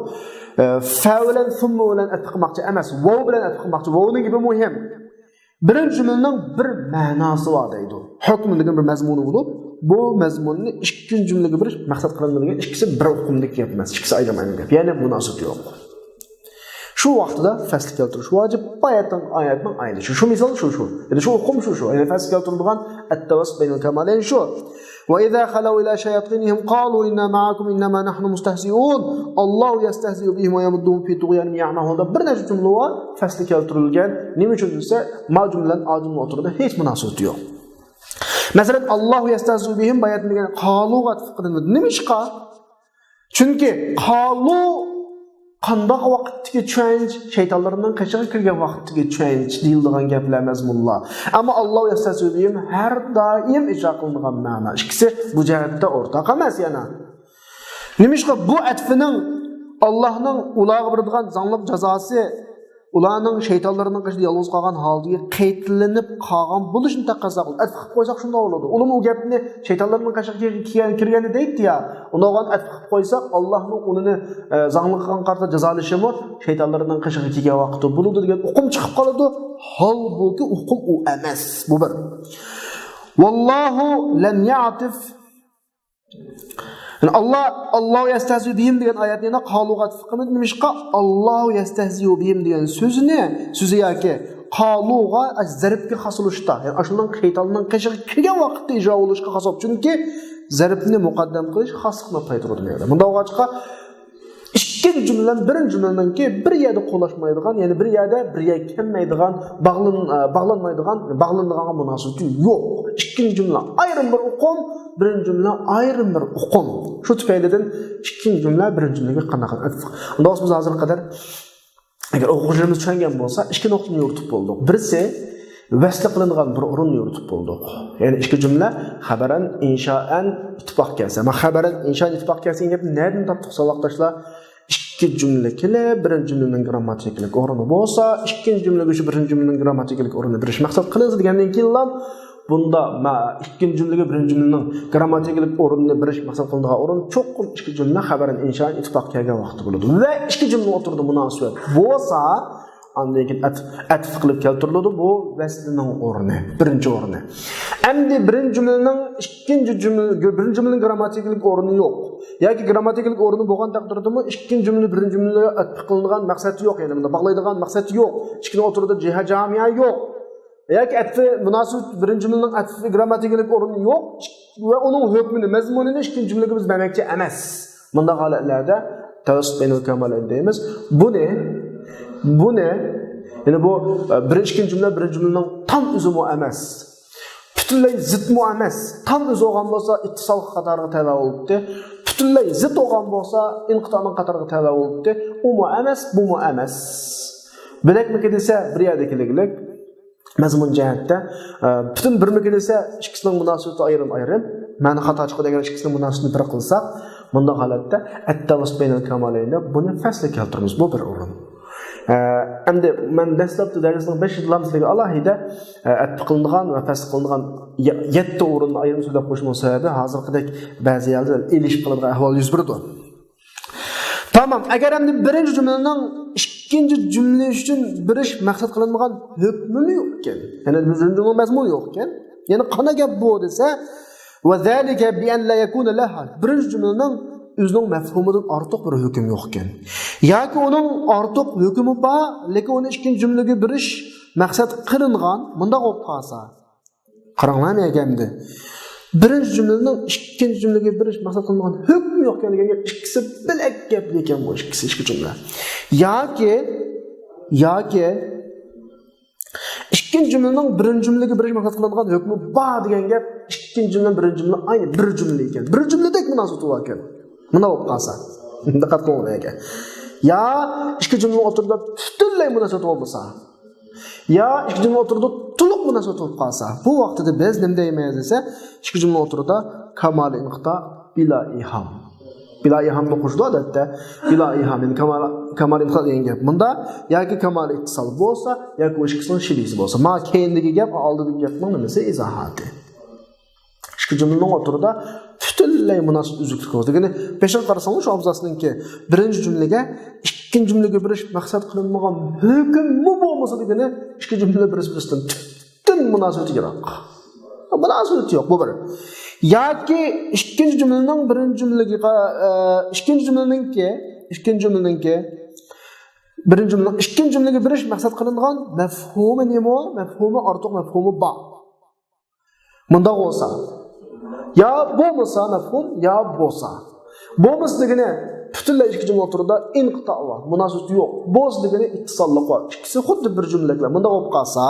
ئە، فە بىلەن ثم بىلەن ئەتىپ قىلماقچى ئەمەس، ۋاۋ بىلەن ئەتىپ قىلماقچى. ۋاۋنىڭ گېپى مۇھىم. بىرىنچى جۈملىنىڭ بىر مەناسى بار دەيدۇ. ھۆكمى دېگەن بىر مەزمۇنى بولۇپ، بۇ مەزمۇننى ئىككىنچى جۈملىگە بېرىش مەقسەت قىلىنمىدىكەن، ئىككىسى بىر ئۇقۇمدىكى گەپ ئەمەس، ئىككىسى ئايرىم ئايرىم گەپ. يەنى مۇناسىۋىتى يوق. شۇ ۋاقتىدا پەسلى كەلتۈرۈش ۋاجىپ، ئايەتنىڭ، ئايەتنىڭ ئايىنى. شۇ، شۇ مىسال شۇ، شۇ. يەنى شۇ ئۇقۇم شۇ، شۇ. يەنى پەسلى كەلتۈرۈلىدىغان التوسط بين الكمالين شۇ. وإذا خلوا إلى شياطينهم قالوا إنا معكم إنما نحن مستهزئون. الله يستهزئ بهم ويمدهم في طغيانهم يعمهون. بىر نەچچە جۈملە بار، پەسلى كەلتۈرۈلگەن. نېمە ئۈچۈن دېسە، ما جۈملە بىلەن ئا جۈملە ئوتتۇرىدا ھېچ مۇناسىۋىتى يوق. مەسىلەن، الله يستهزئ بهم، باياتمىگەن قالۇغا ئەتىپ قىلىنمىدى. نېمىشقا؟ چۈنكى قالۇ قانداق ۋاقىتتىكى چۈشەنچە؟ شەيتانلارنىڭ قېشىغا كىرگەن ۋاقىتتىكى چۈشەنچە دېيىلىدىغان گەپلەر مەزمۇنلار. ئەمما الله يستهزئ بهم ھەر دائىم ئىجرا قىلىنغان مەنا. ئىككىسى بۇ جەھەتتە ئورتاق ئەمەس يەنە. نېمىشقا بۇ ئەتفىنىڭ ئاللاھنىڭ ئۇلارغا بېرىدىغان زاڭلىق جازاسى ئۇلارنىڭ شەيتانلىرىنىڭ قېشىدا يالغۇز قالغان ھالىتىگە قايتىلىنىپ قالغان بولۇشىنى تەقەززا قىلىدۇ. ئەتىپ قىلىپ قويساق شۇنداق بولىدۇ. ئۇلارمۇ ئۇ گەپنى شەيتانلىرىنىڭ قېشىغا كىرگەن، كىرگەندە دەيتتى يا. ئۇنداق بولغان ئەتىپ قىلىپ قويساق، ئاللاھنىڭ ئۇلىنى، ئە، زاڭلىقىغا قارىتا جازالىشىمۇ شەيتانلىرىنىڭ قېشىغا كىرگەن ۋاقىتتا بولىدۇ دېگەن ئۇقۇم چىقىپ قالىدۇ. ھالبۇكى ئۇقۇم ئۇ ئەمەس. بۇ بىر. والله لم يعطف يەنى ئاللا، ئاللا يەستەھزى بىھىم دېگەن ئايەتنى يەنە قالۇغا ئەتىپ قىلمىدى. نېمىشقا؟ ئاللا يەستەھزى بىھىم دېگەن سۆزنى، سۆزى ياكى قالۇغا زەربكە خاس بولۇشتا، يەنى ئاشۇنىڭ شەيتاننىڭ قېشىغا كىرگەن ۋاقىتتا ئىجرا بولۇشقا خاس بولۇپ. چۈنكى زەربنى مۇقەددەم قىلىش خاسلىقنى پايدىلىنىدۇ بۇ يەردە. مۇنداق بولغاچقا، ئىككىنچى جۈملە بىلەن بىرىنچى جۈملىنىڭكى بىر يەردە قولاشمايدىغان، يەنى بىر يەردە بىر يەرگە كەلمەيدىغان، باغلىن-، باغلانمايدىغان، باغلىنىدىغانغا مۇناسىۋىتى يوق. ئىككىنچى جۈملە ئايرىم بىر ئۇقۇم، بىرىنچى جۈملە ئايرىم بىر ئۇقۇم. شۇ تۈپەيلىدىن ئىككىنچى جۈملە بىرىنچى جۈملىگە قانداق ئەتىپ؟ ئۇنداق بولسا بىز ھازىرغا قەدەر، ئەگەر ئوقۇغۇچىلىرىمىز چۈشەنگەن بولسا، ئىككى نۇقتىنى يورۇتۇپ بولدۇق. بىرسى، ۋەسلى قىلىنغان بىر ئورۇننى يورۇتۇپ بولدۇق. يەنى ئىككى جۈملە خەبەرەن، ئىنشائەن ئىتتىپاق كەلسە. مانا خەبەرەن، ئىنشائەن ئىتتىپاق كەلسە دېگەن گەپنى نەدىن تاپتۇق، ساۋاقداشلار؟ ئىككى جۈملە كېلىپ، بىرىنچى جۈملىنىڭ گرامماتىكىلىق ئورنى بولسا، ئىككىنچى جۈملىگە شۇ بىرىنچى جۈملىنىڭ گرامماتىكىلىق ئورنىنى بېرىش مەقسەت قىلىنسا دېگەندىن كېيىنلا، بۇندا مە-، ئىككىنچى جۈملىگە بىرىنچى جۈملىنىڭ گرامماتىكىلىق ئورنىنى بېرىش مەقسەت قىلىنىدىغان ئورۇن چوقۇم ئىككى جۈملە خەبەرەن، ئىنشائەن ئىتتىپاق كەلگەن ۋاقىتتا بولىدۇ. ۋە ئىككى جۈملە ئوتتۇرىدا مۇناسىۋەت بولسا، ئاندىن كېيىن ئەت-، ئەتىپ قىلىپ كەلتۈرۈلىدۇ. بۇ ۋەسلىنىڭ ئورنى، بىرىنچى ئورنى. ئەمدى بىرىنچى جۈملىنىڭ ئىككىنچى جۈملە، بىرىنچى جۈملىنىڭ گرامماتىكىلىق ئورنى يوق. ياكى گرامماتىكىلىق ئورنى بولغان تەقدىردىمۇ ئىككىنچى جۈملە بىرىنچى جۈملىگە ئەتىپ قىلىنىدىغان مەقسەت يوق، يەنى بۇنى باغلايدىغان مەقسەت يوق. ئىككىنى ئوتتۇرىدا جىھە جامىيە يوق. ياكى ئەتفى مۇناسىۋەت، بىرىنچى جۈملىنىڭ ئەتفى گرامماتىكىلىق ئورنى يوق ۋە ئۇنىڭ ھۆكمىنى، مەزمۇنىنى ئىككىنچى جۈملىگە بىز بەرمەكچى ئەمەس. مۇنداق ھالەتلەردە تەۋەسسۇت بەينەل كەمالەين دەيمىز. بۇنى، بۇنى، يەنى بۇ، ئە، بىرىنچى، ئىككىنچى جۈملە بىرىنچى جۈملىنىڭ تام ئۆزىمۇ ئەمەس. پۈتۈنلەي زىتمۇ ئەمەس. تام ئۆزى بولغان بولسا، ئىتتىسال قاتارىغا تەۋە بولۇپتۇ. پۈتۈنلەي زىت بولغان بولسا، ئىنقىتانىڭ قاتارىغا تەۋە بولۇپتۇ. ئۇمۇ ئەمەس، بۇمۇ ئەمەس. بىلەكمىكى دېسە، بىر يەردە كېلىگلىك. مەزمۇن جەھەتتە، ئە، پۈتۈن بىرمىكى دېسە، ئىككىسىنىڭ مۇناسىۋىتى ئايرىم-ئايرىم. مەنە خاتا چىقىدۇ. ئەگەر ئىككىسىنىڭ مۇناسىۋىتىنى بىر قىلساق، مۇنداق ھالەتتە ئەتتەۋەسسۇت بەينەل كەمالەين دەپ بۇنى پەسلى كەلتۈرىمىز. بۇ بىر ئورۇن. ئە، ئەمدى مەن دەسلەپتە دەرسنىڭ بېشىدىلا سىلەرگە ئالاھىدە، ئە، ئەتىپ قىلىنغان ۋە پەسلى قىلىنغان يە-، يەتتە ئورۇننى ئايرىم سۆزلەپ قويۇشۇمنىڭ سەۋەبى، ھازىرقىدەك بەزى يەردە ئېلىشىپ قالىدىغان ئەھۋال يۈز بېرىدۇ. تامام. ئەگەر ئەمدى بىرىنچى جۈملىنىڭ ئىككىنچى جۈملە ئۈچۈن بېرىش مەقسەت قىلىنمىغان ھۆكمىمۇ يوق ئىكەن. يەنى بىرىنچى جۈملىنىڭ مەزمۇنى يوق ئىكەن. يەنى قانداق گەپ بۇ دېسە، وَذَلِكَ بِأَنْ لَا يَكُونَ لَهَا. بىرىنچى جۈملىنىڭ ئۆزىنىڭ مەفھۇمىدىن ئارتۇق بىر ھۆكۈم يوق ئىكەن. ياكى ئۇنىڭ ئارتۇق ھۆكۈمى بار، لېكىن ئۇنى ئىككىنچى جۈملىگە بېرىش مەقسەت قىلىنغان، مۇنداق بولۇپ قالسا. قاراڭلار نېمە ئەمدى. بىرىنچى جۈملىنىڭ ئىككىنچى جۈملىگە بېرىش مەقسەت قىلىنغان ھۆكمى يوق ئىكەن دېگەن گەپ، ئىككىسى بۆلەك گەپ ئىكەن بۇ ئىككىسى، ئىككى جۈملە. ياكى، ياكى ئىككىنچى جۈملىنىڭ بىرىنچى جۈملىگە بېرىش مەقسەت قىلىنغان ھۆكمى بار دېگەن گەپ، ئىككىنچى جۈملە بىرىنچى جۈملە ئاينى بىر جۈملە ئىكەن. بىر جۈملىدەك مۇناسىۋىتى بار ئىكەن. مۇنداق بولۇپ قالسا. دىققەت قىلىڭلار ئەگەر. يا ئىككى جۈملىنىڭ ئوتتۇرىدا پۈتۈنلەي مۇناسىۋەت بولمىسا. يا ئىككى جۈملە ئوتتۇرىدا تولۇق مۇناسىۋەت بولۇپ قالسا، بۇ ۋاقتىدا بىز نېمە دەيمىز دېسە، ئىككى جۈملە ئوتتۇرىدا كامالى ئىنقىتا بىلا ئىھام. بىلا ئىھامنى قوشىدۇ ئادەتتە. بىلا ئىھام، يەنى كامال، كامال ئىنقىتا دېگەن گەپ مۇندا، ياكى كامال ئىتتىسال بولسا، ياكى ئۇ ئىككىسىنىڭ شىبھىسى بولسا. مانا كەينىدىكى گەپ، ئالدىدىكى گەپنىڭ نېمىسى؟ ئىزاھاتى. ئىككى جۈملىنىڭ ئوتتۇرىدا پۈتۈنلەي مۇناسىۋەت ئۈزۈكلۈك بولسا. دېگىنى، بېشىغا قارىساڭلار، شۇ ئابزاسنىڭكى بىرىنچى جۈملىگە ئىككىنچى جۈملىگە بېرىش مەقسەت قىلىنمىغان، ھۆكۈممۇ بولمىسا، دېگىنى، ئىككى جۈملە بىرسى بىرسىدىن پۈتۈن مۇناسىۋىتى يىراق. مۇناسىۋىتى يوق، بۇ بىر. ياكى ئىككىنچى جۈملىنىڭ بىرىنچى جۈملىگە، ئە، ئىككىنچى جۈملىنىڭكى، ئىككىنچى جۈملىنىڭكى، بىرىنچى جۈملىنىڭ ئىككىنچى جۈملىگە بېرىش مەقسەت قىلىنغان مەفھۇمى نېمە؟ مەفھۇمى ئارتۇق، مەفھۇمى بار. مۇنداق بولسا، يا بولمىسا مەفھۇم، يا بولسا. بولمىسا دېگىنى پۈتۈنلەي ئىككى جۈملە ئوتتۇرىدا ئىنقىتا بار، مۇناسىۋىتى يوق. بولسا دېگىنى ئىتتىساللىق بار. ئىككىسى خۇددى بىر جۈملىدەكلا. مۇنداق بولۇپ قالسا،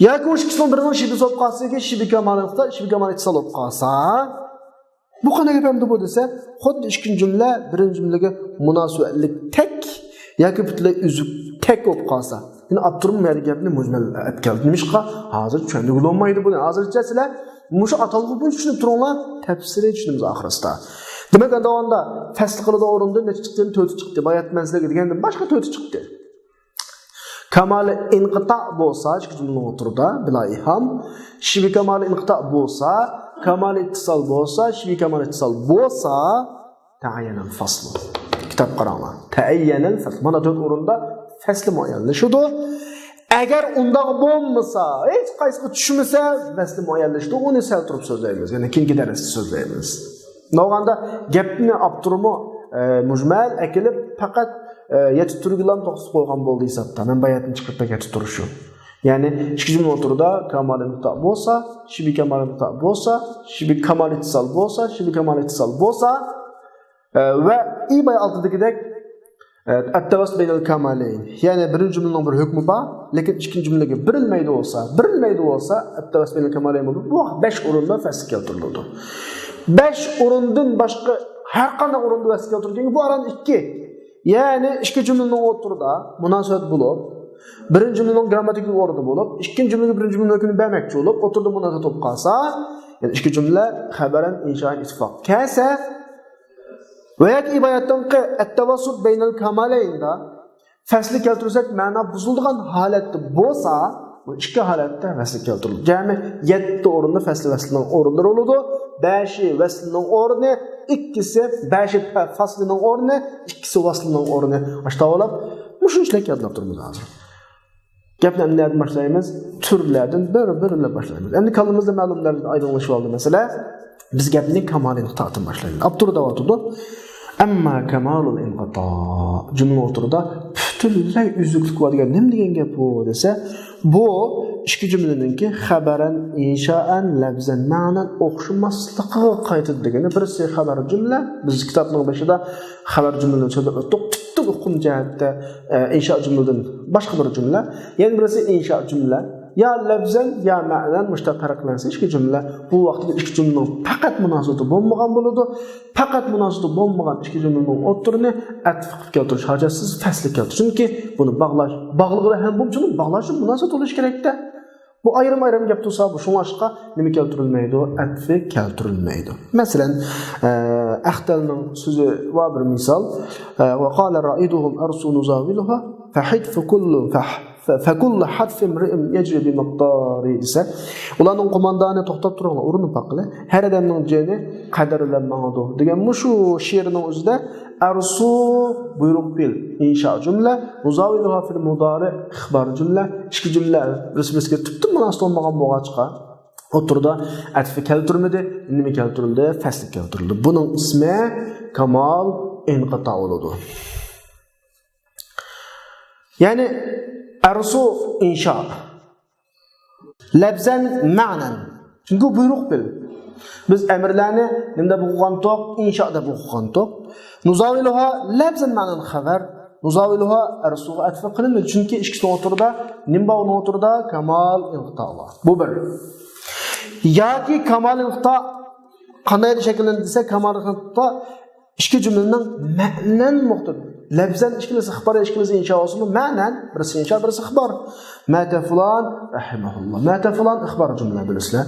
ياكى ئۇ ئىككىسىنىڭ بىرىنىڭ شىبھىسى بولۇپ قالسا، ياكى شىبھى كامال ئىنقىتا، شىبھى كامال ئىتتىسال بولۇپ قالسا، بۇ قانداق گەپ ئەمدى بۇ دېسە، خۇددى ئىككىنچى جۈملە بىرىنچى جۈملىگە مۇناسىۋەتلىك تەك ياكى پۈتۈنلەي ئۈزۈك تەك بولۇپ قالسا. يەنى ئاپتورمۇ بۇ يەردە گەپنى مۇجمەل ئەپ كەلدى. نېمىشقا؟ ھازىر چۈشەندۈرگىلى بولمايدۇ بۇنى. ھازىرچە سىلەر مۇشۇ ئاتالغۇ بويىچە چۈشىنىپ تۇرۇڭلار، تەپسىلىي چۈشىنىمىز ئاخىرسىدا. دېمەك، ئەمدى ئۇندا فەسلى قىلىدىغان ئورۇندىن نەچچە چىقتى؟ تۆتى چىقتى. بايا مەن سىلەرگە دېگەندىن باشقا تۆتى چىقتى. كامالى ئىنقىتا بولسا، ئىككى جۈملىنىڭ ئوتتۇرىدا بىلا ئىھام. شىبھى كامالى ئىنقىتا بولسا، كامالى ئىتتىسال بولسا، شىبھى كامالى ئىتتىسال بولسا، تەئەييەنەل فەسلۇ. كىتاب قاراڭلار. تەئەييەنەل فەسلۇ. مانا تۆت ئورۇندا فەسلى مۇئەييەنلىشىدۇ. ئەگەر ئۇنداق بولمىسا، ھېچ قايسىغا چۈشمىسە، ۋەسلى مۇئەييەنلىشىدۇ. ئۇنى سەل تۇرۇپ سۆزلەيمىز. يەنى كېيىنكى دەرستە سۆزلەيمىز. بولغاندا گەپنى ئاپتورمۇ، ئە، مۇجمەل ئەكېلىپ، پەقەت، ئە، يەتتە تۈرگىلا توختىتىپ قويغان بولدى ھېسابتا. مەن باياتتىن چىقىرىپ بەك يەتتە تۇرۇشۇم. يەنى ئىككى جۈملە ئوتتۇرىدا كامال ئىنقىتا بولسا، شىبھى كامال ئىنقىتا بولسا، شىبھى كامال ئىتتىسال بولسا، شىبھى كامال ئىتتىسال بولسا، ئە، ۋە ئى باي ئالتىدىكىدەك، ئە، ئەتتەۋەسسۇت بەينەل كامالەين. يەنى بىرىنچى جۈملىنىڭ بىر ھۆكمى بار، لېكىن ئىككىنچى جۈملىگە بېرىلمەيدۇ بولسا، بېرىلمەيدۇ بولسا، ئەتتەۋەسسۇت بەينەل كامالەين بولىدۇ. بۇ ۋاقىت بەش ئورۇندا فەسلى كەلتۈرۈلىدۇ. بەش ئورۇندىن باشقا ھەر قانداق ئورۇندا فەسلى كەلتۈرگەنگە بۇ ئاران ئىككى. يەنى ئىككى جۈملىنىڭ ئوتتۇرىدا مۇناسىۋەت بولۇپ، بىرىنچى جۈملىنىڭ گرامماتىكىلىق ئورنى بولۇپ، ئىككىنچى جۈملىگە بىرىنچى جۈملىنىڭ ھۆكمىنى بەرمەكچى بولۇپ، ئوتتۇرىدا مۇناسىۋەت بولۇپ قالسا، يەنى ئىككى جۈملە خەبەرەن ئىنشائەن ئىتتىپاق كەلسە، ۋە ياكى ئىبارەتتىنقى ئەتتەۋەسسۇت بەينەل كامالەيندا فەسلى كەلتۈرسەك، مەنا بۇزۇلىدىغان ھالەتتە بولسا، بۇ ئىككى ھالەتتە فەسلى كەلتۈرۈلىدۇ. جەمئىي يەتتە ئورۇندا فەسلى ۋەسلىنىڭ ئورۇنلىرى بولىدۇ. بەشى ۋەسلىنىڭ ئورنى، ئىككىسى، بەشى پە-، فەسلىنىڭ ئورنى، ئىككىسى ۋەسلىنىڭ ئورنى. ئاشتاۋالاپ مۇشۇنچىلىك يادلاپ تۇرىمىز ھازىر. گەپنى ئەمدى نەدىن باشلايمىز؟ تۈرلەردىن بىر-بىر بىلەن باشلايمىز. ئەمدى كاللىمىزدا مەلۇم دەرىجىدە ئايدىڭلىشىۋالدى مەسىلە. بىز گەپنى كامالىي نۇقتىدىن باشلايمىز. ئاپتور دەۋاتىدۇ. ئەمما كامالۇل ئىنقىتا. جۈملە ئوتتۇرىدا پۈتۈنلەي ئۈزۈكلۈك بار دېگەن نېمە دېگەن گەپ بۇ دېسە، بۇ ئىككى جۈملىنىڭكى خەبەرەن، ئىنشائەن، لەپزەن، مەنەن ئوخشىماسلىقىغا قايتىدۇ دېگىنى. بىرسى خەبەر جۈملە، بىز كىتابنىڭ بېشىدا خەۋەر جۈملىنى سۆزلەپ ئۆتتۇق. پۈتۈن ئۇقۇم جەھەتتە، ئە، ئىنشا جۈملىدىن باشقا بىر جۈملە. يەنە بىرسى ئىنشا جۈملە. يا لەپزەن، يا مەنەن مۇشۇنداق پەرقلەنسە ئىككى جۈملە. بۇ ۋاقىتتا ئىككى جۈملىنىڭ پەقەت مۇناسىۋىتى بولمىغان بولىدۇ. پەقەت مۇناسىۋىتى بولمىغان ئىككى جۈملىنىڭ ئوتتۇرىنى ئەتىپ قىلىپ كەلتۈرۈش ھاجەتسىز، فەسلى كەلتۈرۈش. چۈنكى بۇنى باغلاش، باغلىقىدا ھەم بولۇپ، شۇنىڭ باغلاشلىق مۇناسىۋىتى بولۇشى كېرەكتە. بۇ ئايرىم-ئايرىم گەپ تۇرسا، بۇ شۇڭلاشقا نېمە كەلتۈرۈلمەيدۇ؟ ئەتفى كەلتۈرۈلمەيدۇ. مەسىلەن، ئە، ئەختەلنىڭ سۆزى بار بىر مىسال. ئە، ۋە قالە رائىدۇھۇم ئەرسۇ نۇزاۋىلۇھا فەھىد فەكۇللۇ فەھ-، فە-، فەكۇللۇ ھەتفىم رىئىم يەجرى بىمىقدارى دېسە، ئۇلارنىڭ قوماندانى توختاپ تۇرۇڭلار، ئۇرۇنۇپ باققىلى. ھەر ئادەمنىڭ جېنى قەدىر بىلەن ماڭىدۇ دېگەن مۇشۇ شېئىرنىڭ ئۆزىدە ئەرسۇ بۇيرۇق پېئىل، ئىنشا جۈملە، نۇزاۋىلۇھا فىل مۇدارى ئىخبار جۈملە، ئىككى جۈملە بىرسى-بىرسىگە تۈپتىن مۇناسىۋەت بولمىغان بولغاچقا، ئوتتۇرىدا ئەتفى كەلتۈرمىدى، نېمە كەلتۈرۈلدى؟ فەسلى كەلتۈرۈلدى. بۇنىڭ ئىسمى كامال ئىنقىتا بولىدۇ. يەنى ئەرسۇ ئىنشا. لەپزەن مەنەن. چۈنكى بۇيرۇق پېئىل. بىز ئەمىرلەرنى نېمە دەپ ئوقۇغانتۇق؟ ئىنشا دەپ ئوقۇغانتۇق. نۇزاۋىلۇھا لەپزەن مەنەن خەۋەر. نۇزاۋىلۇھا ئەرسۇغا ئەتفى قىلىنمىدى. چۈنكى ئىككىسىنىڭ ئوتتۇرىدا نېمە بار؟ ئۇنىڭ ئوتتۇرىدا كامال ئىنقىتا بار. بۇ بىر. ياكى كامال ئىنقىتا قانداق شەكىللەندى دېسە، كامال ئىنقىتا ئىككى جۈملىنىڭ مەنەن مۇختىر. لەپزەن ئىككىلىسى ئىخبار، ئىككىلىسى ئىنشا بولسىمۇ، مەنەن بىرسى ئىنشا، بىرسى ئىخبار. ماتە فۇلان رەھىمەھۇللا. ماتە فۇلان ئىخبار جۈملە بىلىسىلەر.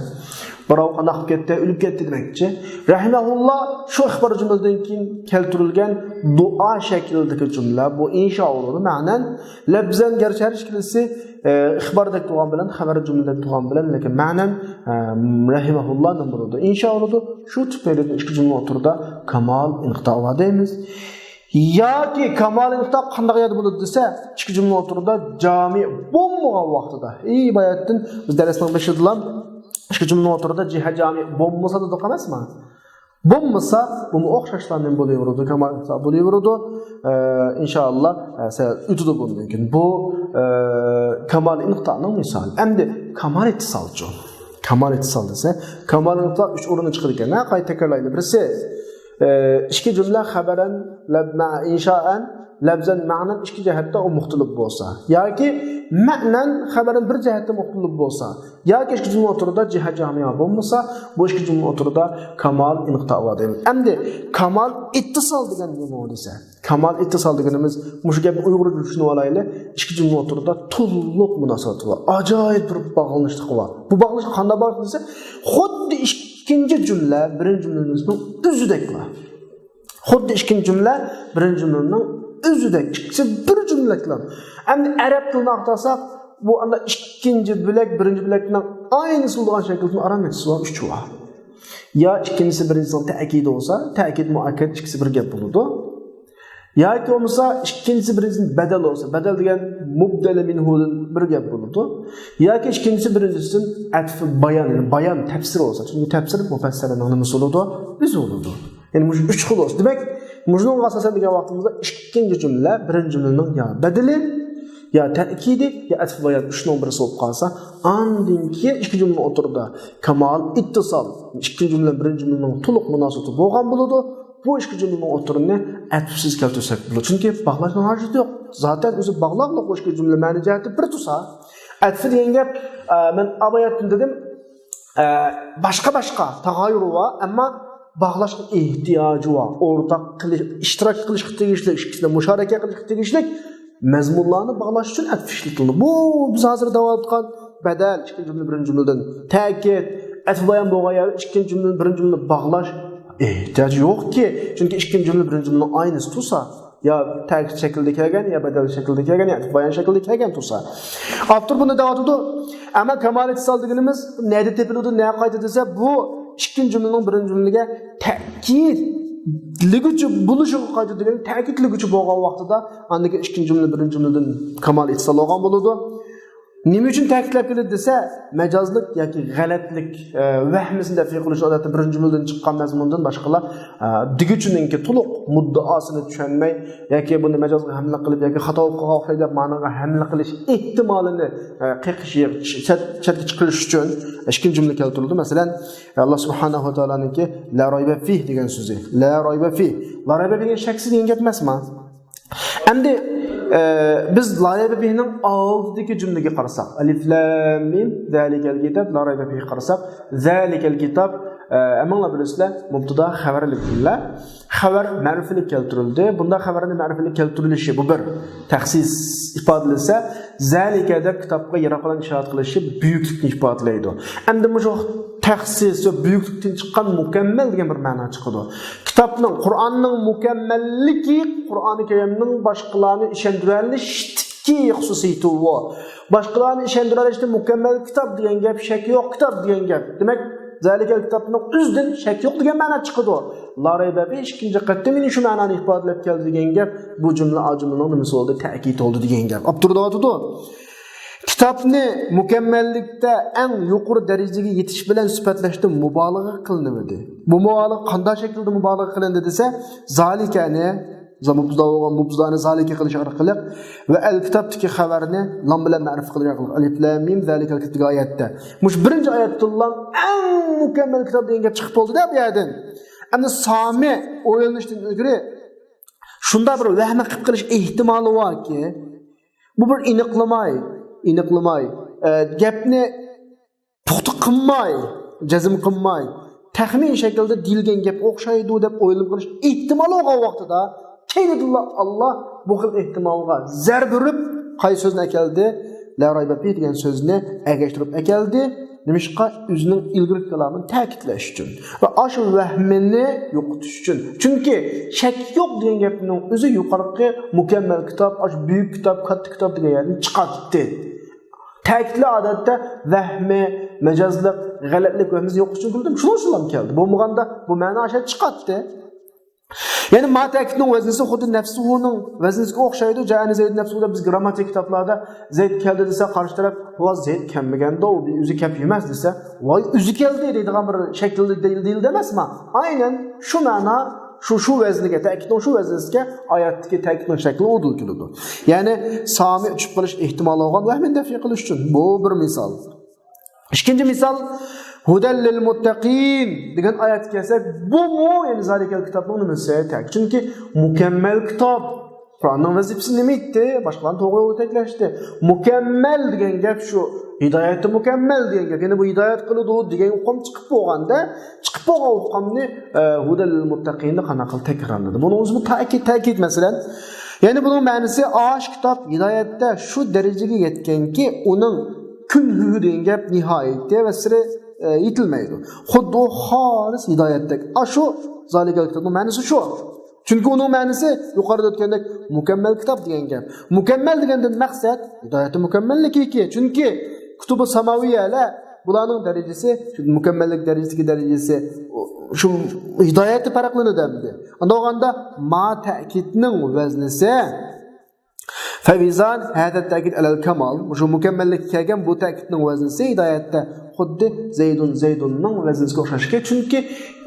بىراۋ قانداق قىلىپ كەتتى؟ ئۆلۈپ كەتتى دېمەكچى. رەھىمەھۇللا شۇ ئىخبار جۈملىدىن كېيىن كەلتۈرۈلگەن دۇئا شەكلىدىكى جۈملە. بۇ ئىنشا بولىدۇ مەنەن. لەپزەن گەرچە ھەر ئىككىلىسى، ئە، ئىخباردەك تۇرغان بىلەن، خەبەر جۈملىدەك تۇرغان بىلەن، لېكىن مەنەن، ئە، رەھىمەھۇللا نېمە بولىدۇ؟ ئىنشا بولىدۇ. شۇ تۈپەيلىدىن ئىككى جۈملە ئوتتۇرىدا كامال ئىنقىتا بار دەيمىز. ياكى كامال ئىنقىتا قانداق يەردە بولىدۇ دېسە، ئىككى جۈملە ئوتتۇرىدا جامى بولمىغان ۋاقتىدا. ئى، باياتتىن بىز دەرسنىڭ بېشىدىلا ئىككى جۈملىنىڭ ئوتتۇرىدا جىھە جامى بولمىسا دېدۇق ئەمەسمۇ؟ بولمىسا، بۇمۇ ئوخشاشلا نېمە بولۇۋېرىدۇ؟ كامال ئىنقىتا بولۇۋېرىدۇ. ئە، ئىنشائاللا، ئە، سەل ئۆتىدۇ بۇ مۇمكىن. بۇ، ئە، كامال ئىنقىتانىڭ مىسالى. ئەمدى كامال ئىتتىسالچۇ؟ كامال ئىتتىسال دېسە، كامال ئىنقىتا ئۈچ ئورۇندا چىقىدىكەن. ھە، قايتا تەكرارلايلى. بىرسى، ئە، ئىككى جۈملە خەبەرەن، لەب-، مە-، ئىنشائەن، لەپزەن، مەنەن ئىككى جەھەتتە ئۇ مۇختىلىپ بولسا، ياكى مەنەن خەبەرەن بىر جەھەتتە مۇختىلىپ بولسا، ياكى ئىككى جۈملە ئوتتۇرىدا جىھە جامىيە بولمىسا، بۇ ئىككى جۈملە ئوتتۇرىدا كامال ئىنقىتا بار دەيمىز. ئەمدى كامال ئىتتىسال دېگەن نېمە دېسە، كامال ئىتتىسال دېگىنىمىز مۇشۇ گەپنى ئۇيغۇرچە چۈشىنىۋالايلى. ئىككى جۈملە ئوتتۇرىدا تولۇق مۇناسىۋەت بار، ئاجايىپ بىر باغلىنىشلىق بار. بۇ باغلىنىشلىق قانداق بار دېسە، خۇددى ئىككىنچى جۈملە بىرىنچى جۈملىمىزنىڭ ئۆزىدەكلا. خۇددى ئىككىنچى جۈملە بىرىنچى جۈملىنىڭ ئۆزىدەك، ئىككىسى بىر جۈملەكلا. ئەمدى ئەرەب تىلىنى ئاختارساق، بۇ ئاندا ئىككىنچى بۆلەك بىرىنچى بۆلەكنىڭ ئاينىسى بولىدىغان شەكىلدىن ئاران نەچچىسى بار؟ ئۈچ بار. يا ئىككىنچىسى بىرىنچىسىنىڭ تەئكىدى بولسا، تەئكىد مۇئەككەد ئىككىسى بىر گەپ بولىدۇ. ياكى بولمىسا ئىككىنچىسى بىرىنچىسىنىڭ بەدەل بولسا، بەدەل دېگەن مۇبدەلە مىنھۇدىن بىر گەپ بولىدۇ. ياكى ئىككىنچىسى بىرىنچىسىدىن ئەتف بايان، يەنى بايان تەپسىر بولسا، چۈنكى تەپسىر مۇپەسسەرنىڭ نېمىسى بولىدۇ؟ ئۆزى بولىدۇ. يەنى مۇشۇ ئۈچ خىل بولسا. دېمەك، مۇشۇنىڭغا ئاساسەن دېگەن ۋاقتىمىزدا ئىككىنچى جۈملە بىرىنچى جۈملىنىڭ يا بەدىلى، يا تەئكىدى، يا ئەتف بايان ئۈچنىڭ بىرسى بولۇپ قالسا، ئاندىن كېيىن ئىككى جۈملىنىڭ ئوتتۇرىدا كامال ئىتتىسال، ئىككىنچى جۈملە بىرىنچى جۈملىنىڭ تولۇق مۇناسىۋىتى بولغان بولىدۇ. بۇ ئىككى جۈملىنىڭ ئوتتۇرىنى ئەتىپسىز كەلتۈرسەك بولىدۇ. چۈنكى باغلاشنىڭ ھاجىتى يوق. زاتەن ئۆزى باغلاقلىق بۇ ئىككى جۈملە مەنە جەھەتتە بىر تۇرسا. ئەتىپ دېگەن گەپ، ئە، مەن ئاۋاياتتىن دېدىم، ئە، باشقا-باشقا تاغايۇرى بار، ئەمما باغلاشقا ئېھتىياجى بار. ئورتاق قىلىش، ئىشتىراك قىلىشقا تېگىشلىك، ئىككىسىنى مۇشارىكە قىلىشقا تېگىشلىك مەزمۇنلارنى باغلاش ئۈچۈن ئەتىپ ئىشلىتىلىدۇ. بۇ بىز ھازىر دەۋاتقان بەدەل، ئىككىنچى جۈملە بىرىنچى جۈملىدىن، تەكىت، ئەتىپ بايان بولغان يەردە ئىككىنچى جۈملە بىرىنچى جۈملىنى باغلاش ئېھتىياجى يوقكى. چۈنكى ئىككىنچى جۈملە بىرىنچى جۈملىنىڭ ئاينىسى تۇرسا، يا تەكىت شەكلىدە كەلگەن، يا بەدەل شەكلىدە كەلگەن، يا ئەتىپ بايان شەكلىدە كەلگەن تۇرسا. ئاپتور بۇنى دەۋاتىدۇ. ئەمما كامال ئىتتىسال دېگىنىمىز نەدە تېپىلىدۇ، نەگە قايتىدۇ دېسە، بۇ ئىككىنچى جۈملىنىڭ بىرىنچى جۈملىگە تەكىتلىگۈچى بولۇشىغا قايتىدۇ دېگەن، تەكىتلىگۈچى بولغان ۋاقتىدا ئاندىن كېيىن ئىككىنچى جۈملە بىرىنچى جۈملىدىن كامال ئىتتىسال بولغان بولىدۇ. نېمە ئۈچۈن تەكىتلەپ كېلىدۇ دېسە، مەجازلىق ياكى غەلەتلىك، ئە، ۋەھمىسىنى دەپئى قىلىش، ئادەتتە بىرىنچى جۈملىدىن چىققان مەزمۇندىن باشقىلار، ئە، دېگۈچىنىڭكى تولۇق مۇددىئاسىنى چۈشەنمەي ياكى بۇنى مەجازغا ھەملە قىلىپ ياكى خاتا بولۇپ قالغان ئوخشايدۇ دەپ مانىغا ھەملە قىلىش ئېھتىمالىنى، ئە، قېقىش، چەت-، چەتكە چىقىرىش ئۈچۈن ئىككىنچى جۈملە كەلتۈرۈلدى. مەسىلەن، ئاللا سۇبھانەھۇ ۋە تائالانىڭكى لا رايبە فىھ دېگەن سۆزى. لا رايبە فىھ. لا رايبە دېگەن شەكسىز دېگەن گەپ ئەمەسمۇ؟ ئەمدى، ئە، بىز لا رايبە فىھنىڭ ئالدىدىكى جۈملىگە قارىساق، ئەلىف لام مىم، زالىكەل كىتاب، لا رايبە فىھگە قارىساق، زالىكەل كىتاب، ئە، ھەممىڭلار بىلىسىلەر، مۇبتىدا خەۋەرلىك جۈملە. خەۋەر مەرىپىلىك كەلتۈرۈلدى. بۇنداق خەۋەرنى مەرىپىلىك كەلتۈرۈلۈشى، بۇ بىر تەخسىس ئىپادىلىسە، زالىكە دەپ كىتابقا يىراق بىلەن ئىشارەت قىلىشى بۈيۈكلۈكنى ئىپادىلەيدۇ. ئەمدى مۇشۇ تەخسىس ۋە بۈيۈكلۈكتىن چىققان مۇكەممەل دېگەن بىر مەنا چىقىدۇ. كىتابنىڭ، قۇرئاننىڭ مۇكەممەللىكى قۇرئانى كەرىمنىڭ باشقىلارنى ئىشەندۈرەلىشتىكى خۇسۇسىيىتى بۇ. باشقىلارنى ئىشەندۈرەلىشتە مۇكەممەل كىتاب دېگەن گەپ، شەك يوق كىتاب دېگەن گەپ. دېمەك، زالىكەل كىتابنىڭ ئۆزىدىن شەك يوق دېگەن مەنا چىقىدۇ. لا رايبە فىھ ئىككىنچى قېتىم يەنە شۇ مەنانى ئىپادىلەپ كەلدى دېگەن گەپ. بۇ جۈملە ئا جۈملىنىڭ نېمىسى بولدى؟ تەكىتى بولدى دېگەن گەپ. ئاپتور دەۋاتىدۇ. كىتابنى مۇكەممەللىكتە ئەڭ يۇقىرى دەرىجىگە يېتىش بىلەن سۈپەتلەشتە مۇبالىغە قىلىنىۋىدى. بۇ مۇبالىغە قانداق شەكىلدە مۇبالىغە قىلىندى دېسە، زالىكەنى، مۇبتىدا بولغان مۇبتىدانى زالىكە قىلىش ئارقىلىق ۋە ئەل كىتابتىكى خەۋەرنى لام بىلەن مەرىپە قىلىش ئارقىلىق، ئەلىف لام مىم زالىكەل كىتاب دېگەن ئايەتتە. مۇشۇ بىرىنچى ئايەتتىلا ئەڭ مۇكەممەل كىتاب دېگەن گەپ چىقىپ بولدى-دە بۇ يەردىن. ئەمدى سامى ئويلىنىشتىن ئىلگىرى شۇنداق بىر ۋەھمە قىلىپ قېلىش ئېھتىمالى باركى، بۇ بىر ئېنىقلىماي، ئېنىقلىماي، ئە، گەپنى پۇختا قىلماي، جەزم قىلماي، تەخمىن شەكلىدە دېيىلگەن گەپ ئوخشايدۇ دەپ ئويلىنىپ قېلىش ئېھتىمالى بولغان ۋاقتىدا، كەينىدىنلا ئاللا بۇ خىل ئېھتىمالغا زەربە ئۇرۇپ، قايسى سۆزنى ئەكەلدى؟ لا رايبە فىھ دېگەن سۆزنى ئەگەشتۈرۈپ ئەكەلدى. نېمىشقا؟ ئۆزىنىڭ ئىلگىرىكى كالامىنى تەكىتلەش ئۈچۈن ۋە ئاشۇ ۋەھمىنى يوقىتىش ئۈچۈن. چۈنكى شەك يوق دېگەن گەپنىڭ ئۆزى يۇقىرىقى مۇكەممەل كىتاب، ئاشۇ بۈيۈك كىتاب، كاتتا كىتاب دېگەن يەردىن چىقاتتى. تەكىتلەر ئادەتتە ۋەھمى، مەجازلىق، غەلەتلىك ۋەھمىسى يوق ئۈچۈن كېلىدۇ، شۇنىڭ ئۈچۈن كېلىدۇ. بولمىغاندا بۇ مەنا ئاشۇ چىقاتتى. يەنى ما تەكىتنىڭ ۋەزنىسى خۇددى نەفسۇھۇنىڭ ۋەزنىسىگە ئوخشايدۇ. جائەنى زەيدۇ نەفسۇھۇ دەپ بىز گىرامماتىكا كىتابلاردا زەيد كەلدى دېسە، قارشى تەرەپ ۋا زەيد كەلمىگەندۇ، ئۇ ئۆزى كەپ ئەمەس دېسە، ۋاي ئۆزى كەلدى دەيدىغان بىر شەكىلدە دەيىلدى، دەيىلدى ئەمەسما؟ ئاينەن شۇ مەنا، شۇ، شۇ ۋەزنىگە، تەكىتنىڭ شۇ ۋەزنىسىگە ئايەتتىكى تەكىتنىڭ شەكلى ئۇدۇل كېلىدۇ. يەنى سامى ئۇچۇپ قېلىش ئېھتىمالى بولغان ۋەھمىنى دەفئ قىلىش ئۈچۈن. بۇ بىر مىسال. ئىككىنچى مىسال، ھۇدەل لىل مۇتتەقىن دېگەن ئايەتكە كەلسەك، بۇمۇ، يەنى زالىكەل كىتابنىڭ نېمىسى؟ تەك-، چۈنكى مۇكەممەل كىتاب. قۇرئاننىڭ ۋەزىپىسى نېمە ئىدى؟ باشقىلارنى توغرا يولغا يېتەكلەشتى. مۇكەممەل دېگەن گەپ شۇ. ھىدايەتتە مۇكەممەل دېگەن گەپ. يەنى بۇ ھىدايەت قىلىدۇ دېگەن ئۇقۇم چىقىپ بولغاندا، چىقىپ بولغان ئۇقۇمنى، ئە، ھۇدەل لىل مۇتتەقىندا قانداق قىلىپ تەكرارلىدى؟ بۇنىڭ ئۆزى بۇ تەكىت، تەكىت مەسىلەن. يەنى بۇنىڭ مەنىسى، ئاش كىتاب ھىدايەتتە شۇ دەرىجىگە يەتكەنكى، ئۇنىڭ كۈنھۈ دېگەن گەپ نىھايىتى ۋە سىرى، ئە، يېتىلمەيدۇ. خۇددى ئۇ خالىس ھىدايەتتەك. ئاشۇ زالىكەل كىتابنىڭ مەنىسى شۇ. چۈنكى ئۇنىڭ مەنىسى يۇقىرىدا ئۆتكەندەك مۇكەممەل كىتاب دېگەن گەپ. مۇكەممەل دېگەندىن مەقسەت ھىدايەتتە مۇكەممەللىكى. چۈنكى كۇتۇبۇ ساماۋىيەلەر بۇلارنىڭ دەرىجىسى، شۇ مۇكەممەللىك دەرىجىسىدىكى دەرىجىسى، شۇ ھىدايەتتە پەرقلىنىدۇ ئەمدى. ئۇنداق بولغاندا ما تەكىتنىڭ ۋەزنىسى، فەۋىزان ھەدە تەكىد ئەلەل كامال، مۇشۇ مۇكەممەللىككە كەلگەن بۇ تەكىتنىڭ ۋەزنىسى ھىدايەتتە خۇددى زەيدۇن زەيدۇننىڭ ۋەزنىسىگە ئوخشاشكى. چۈنكى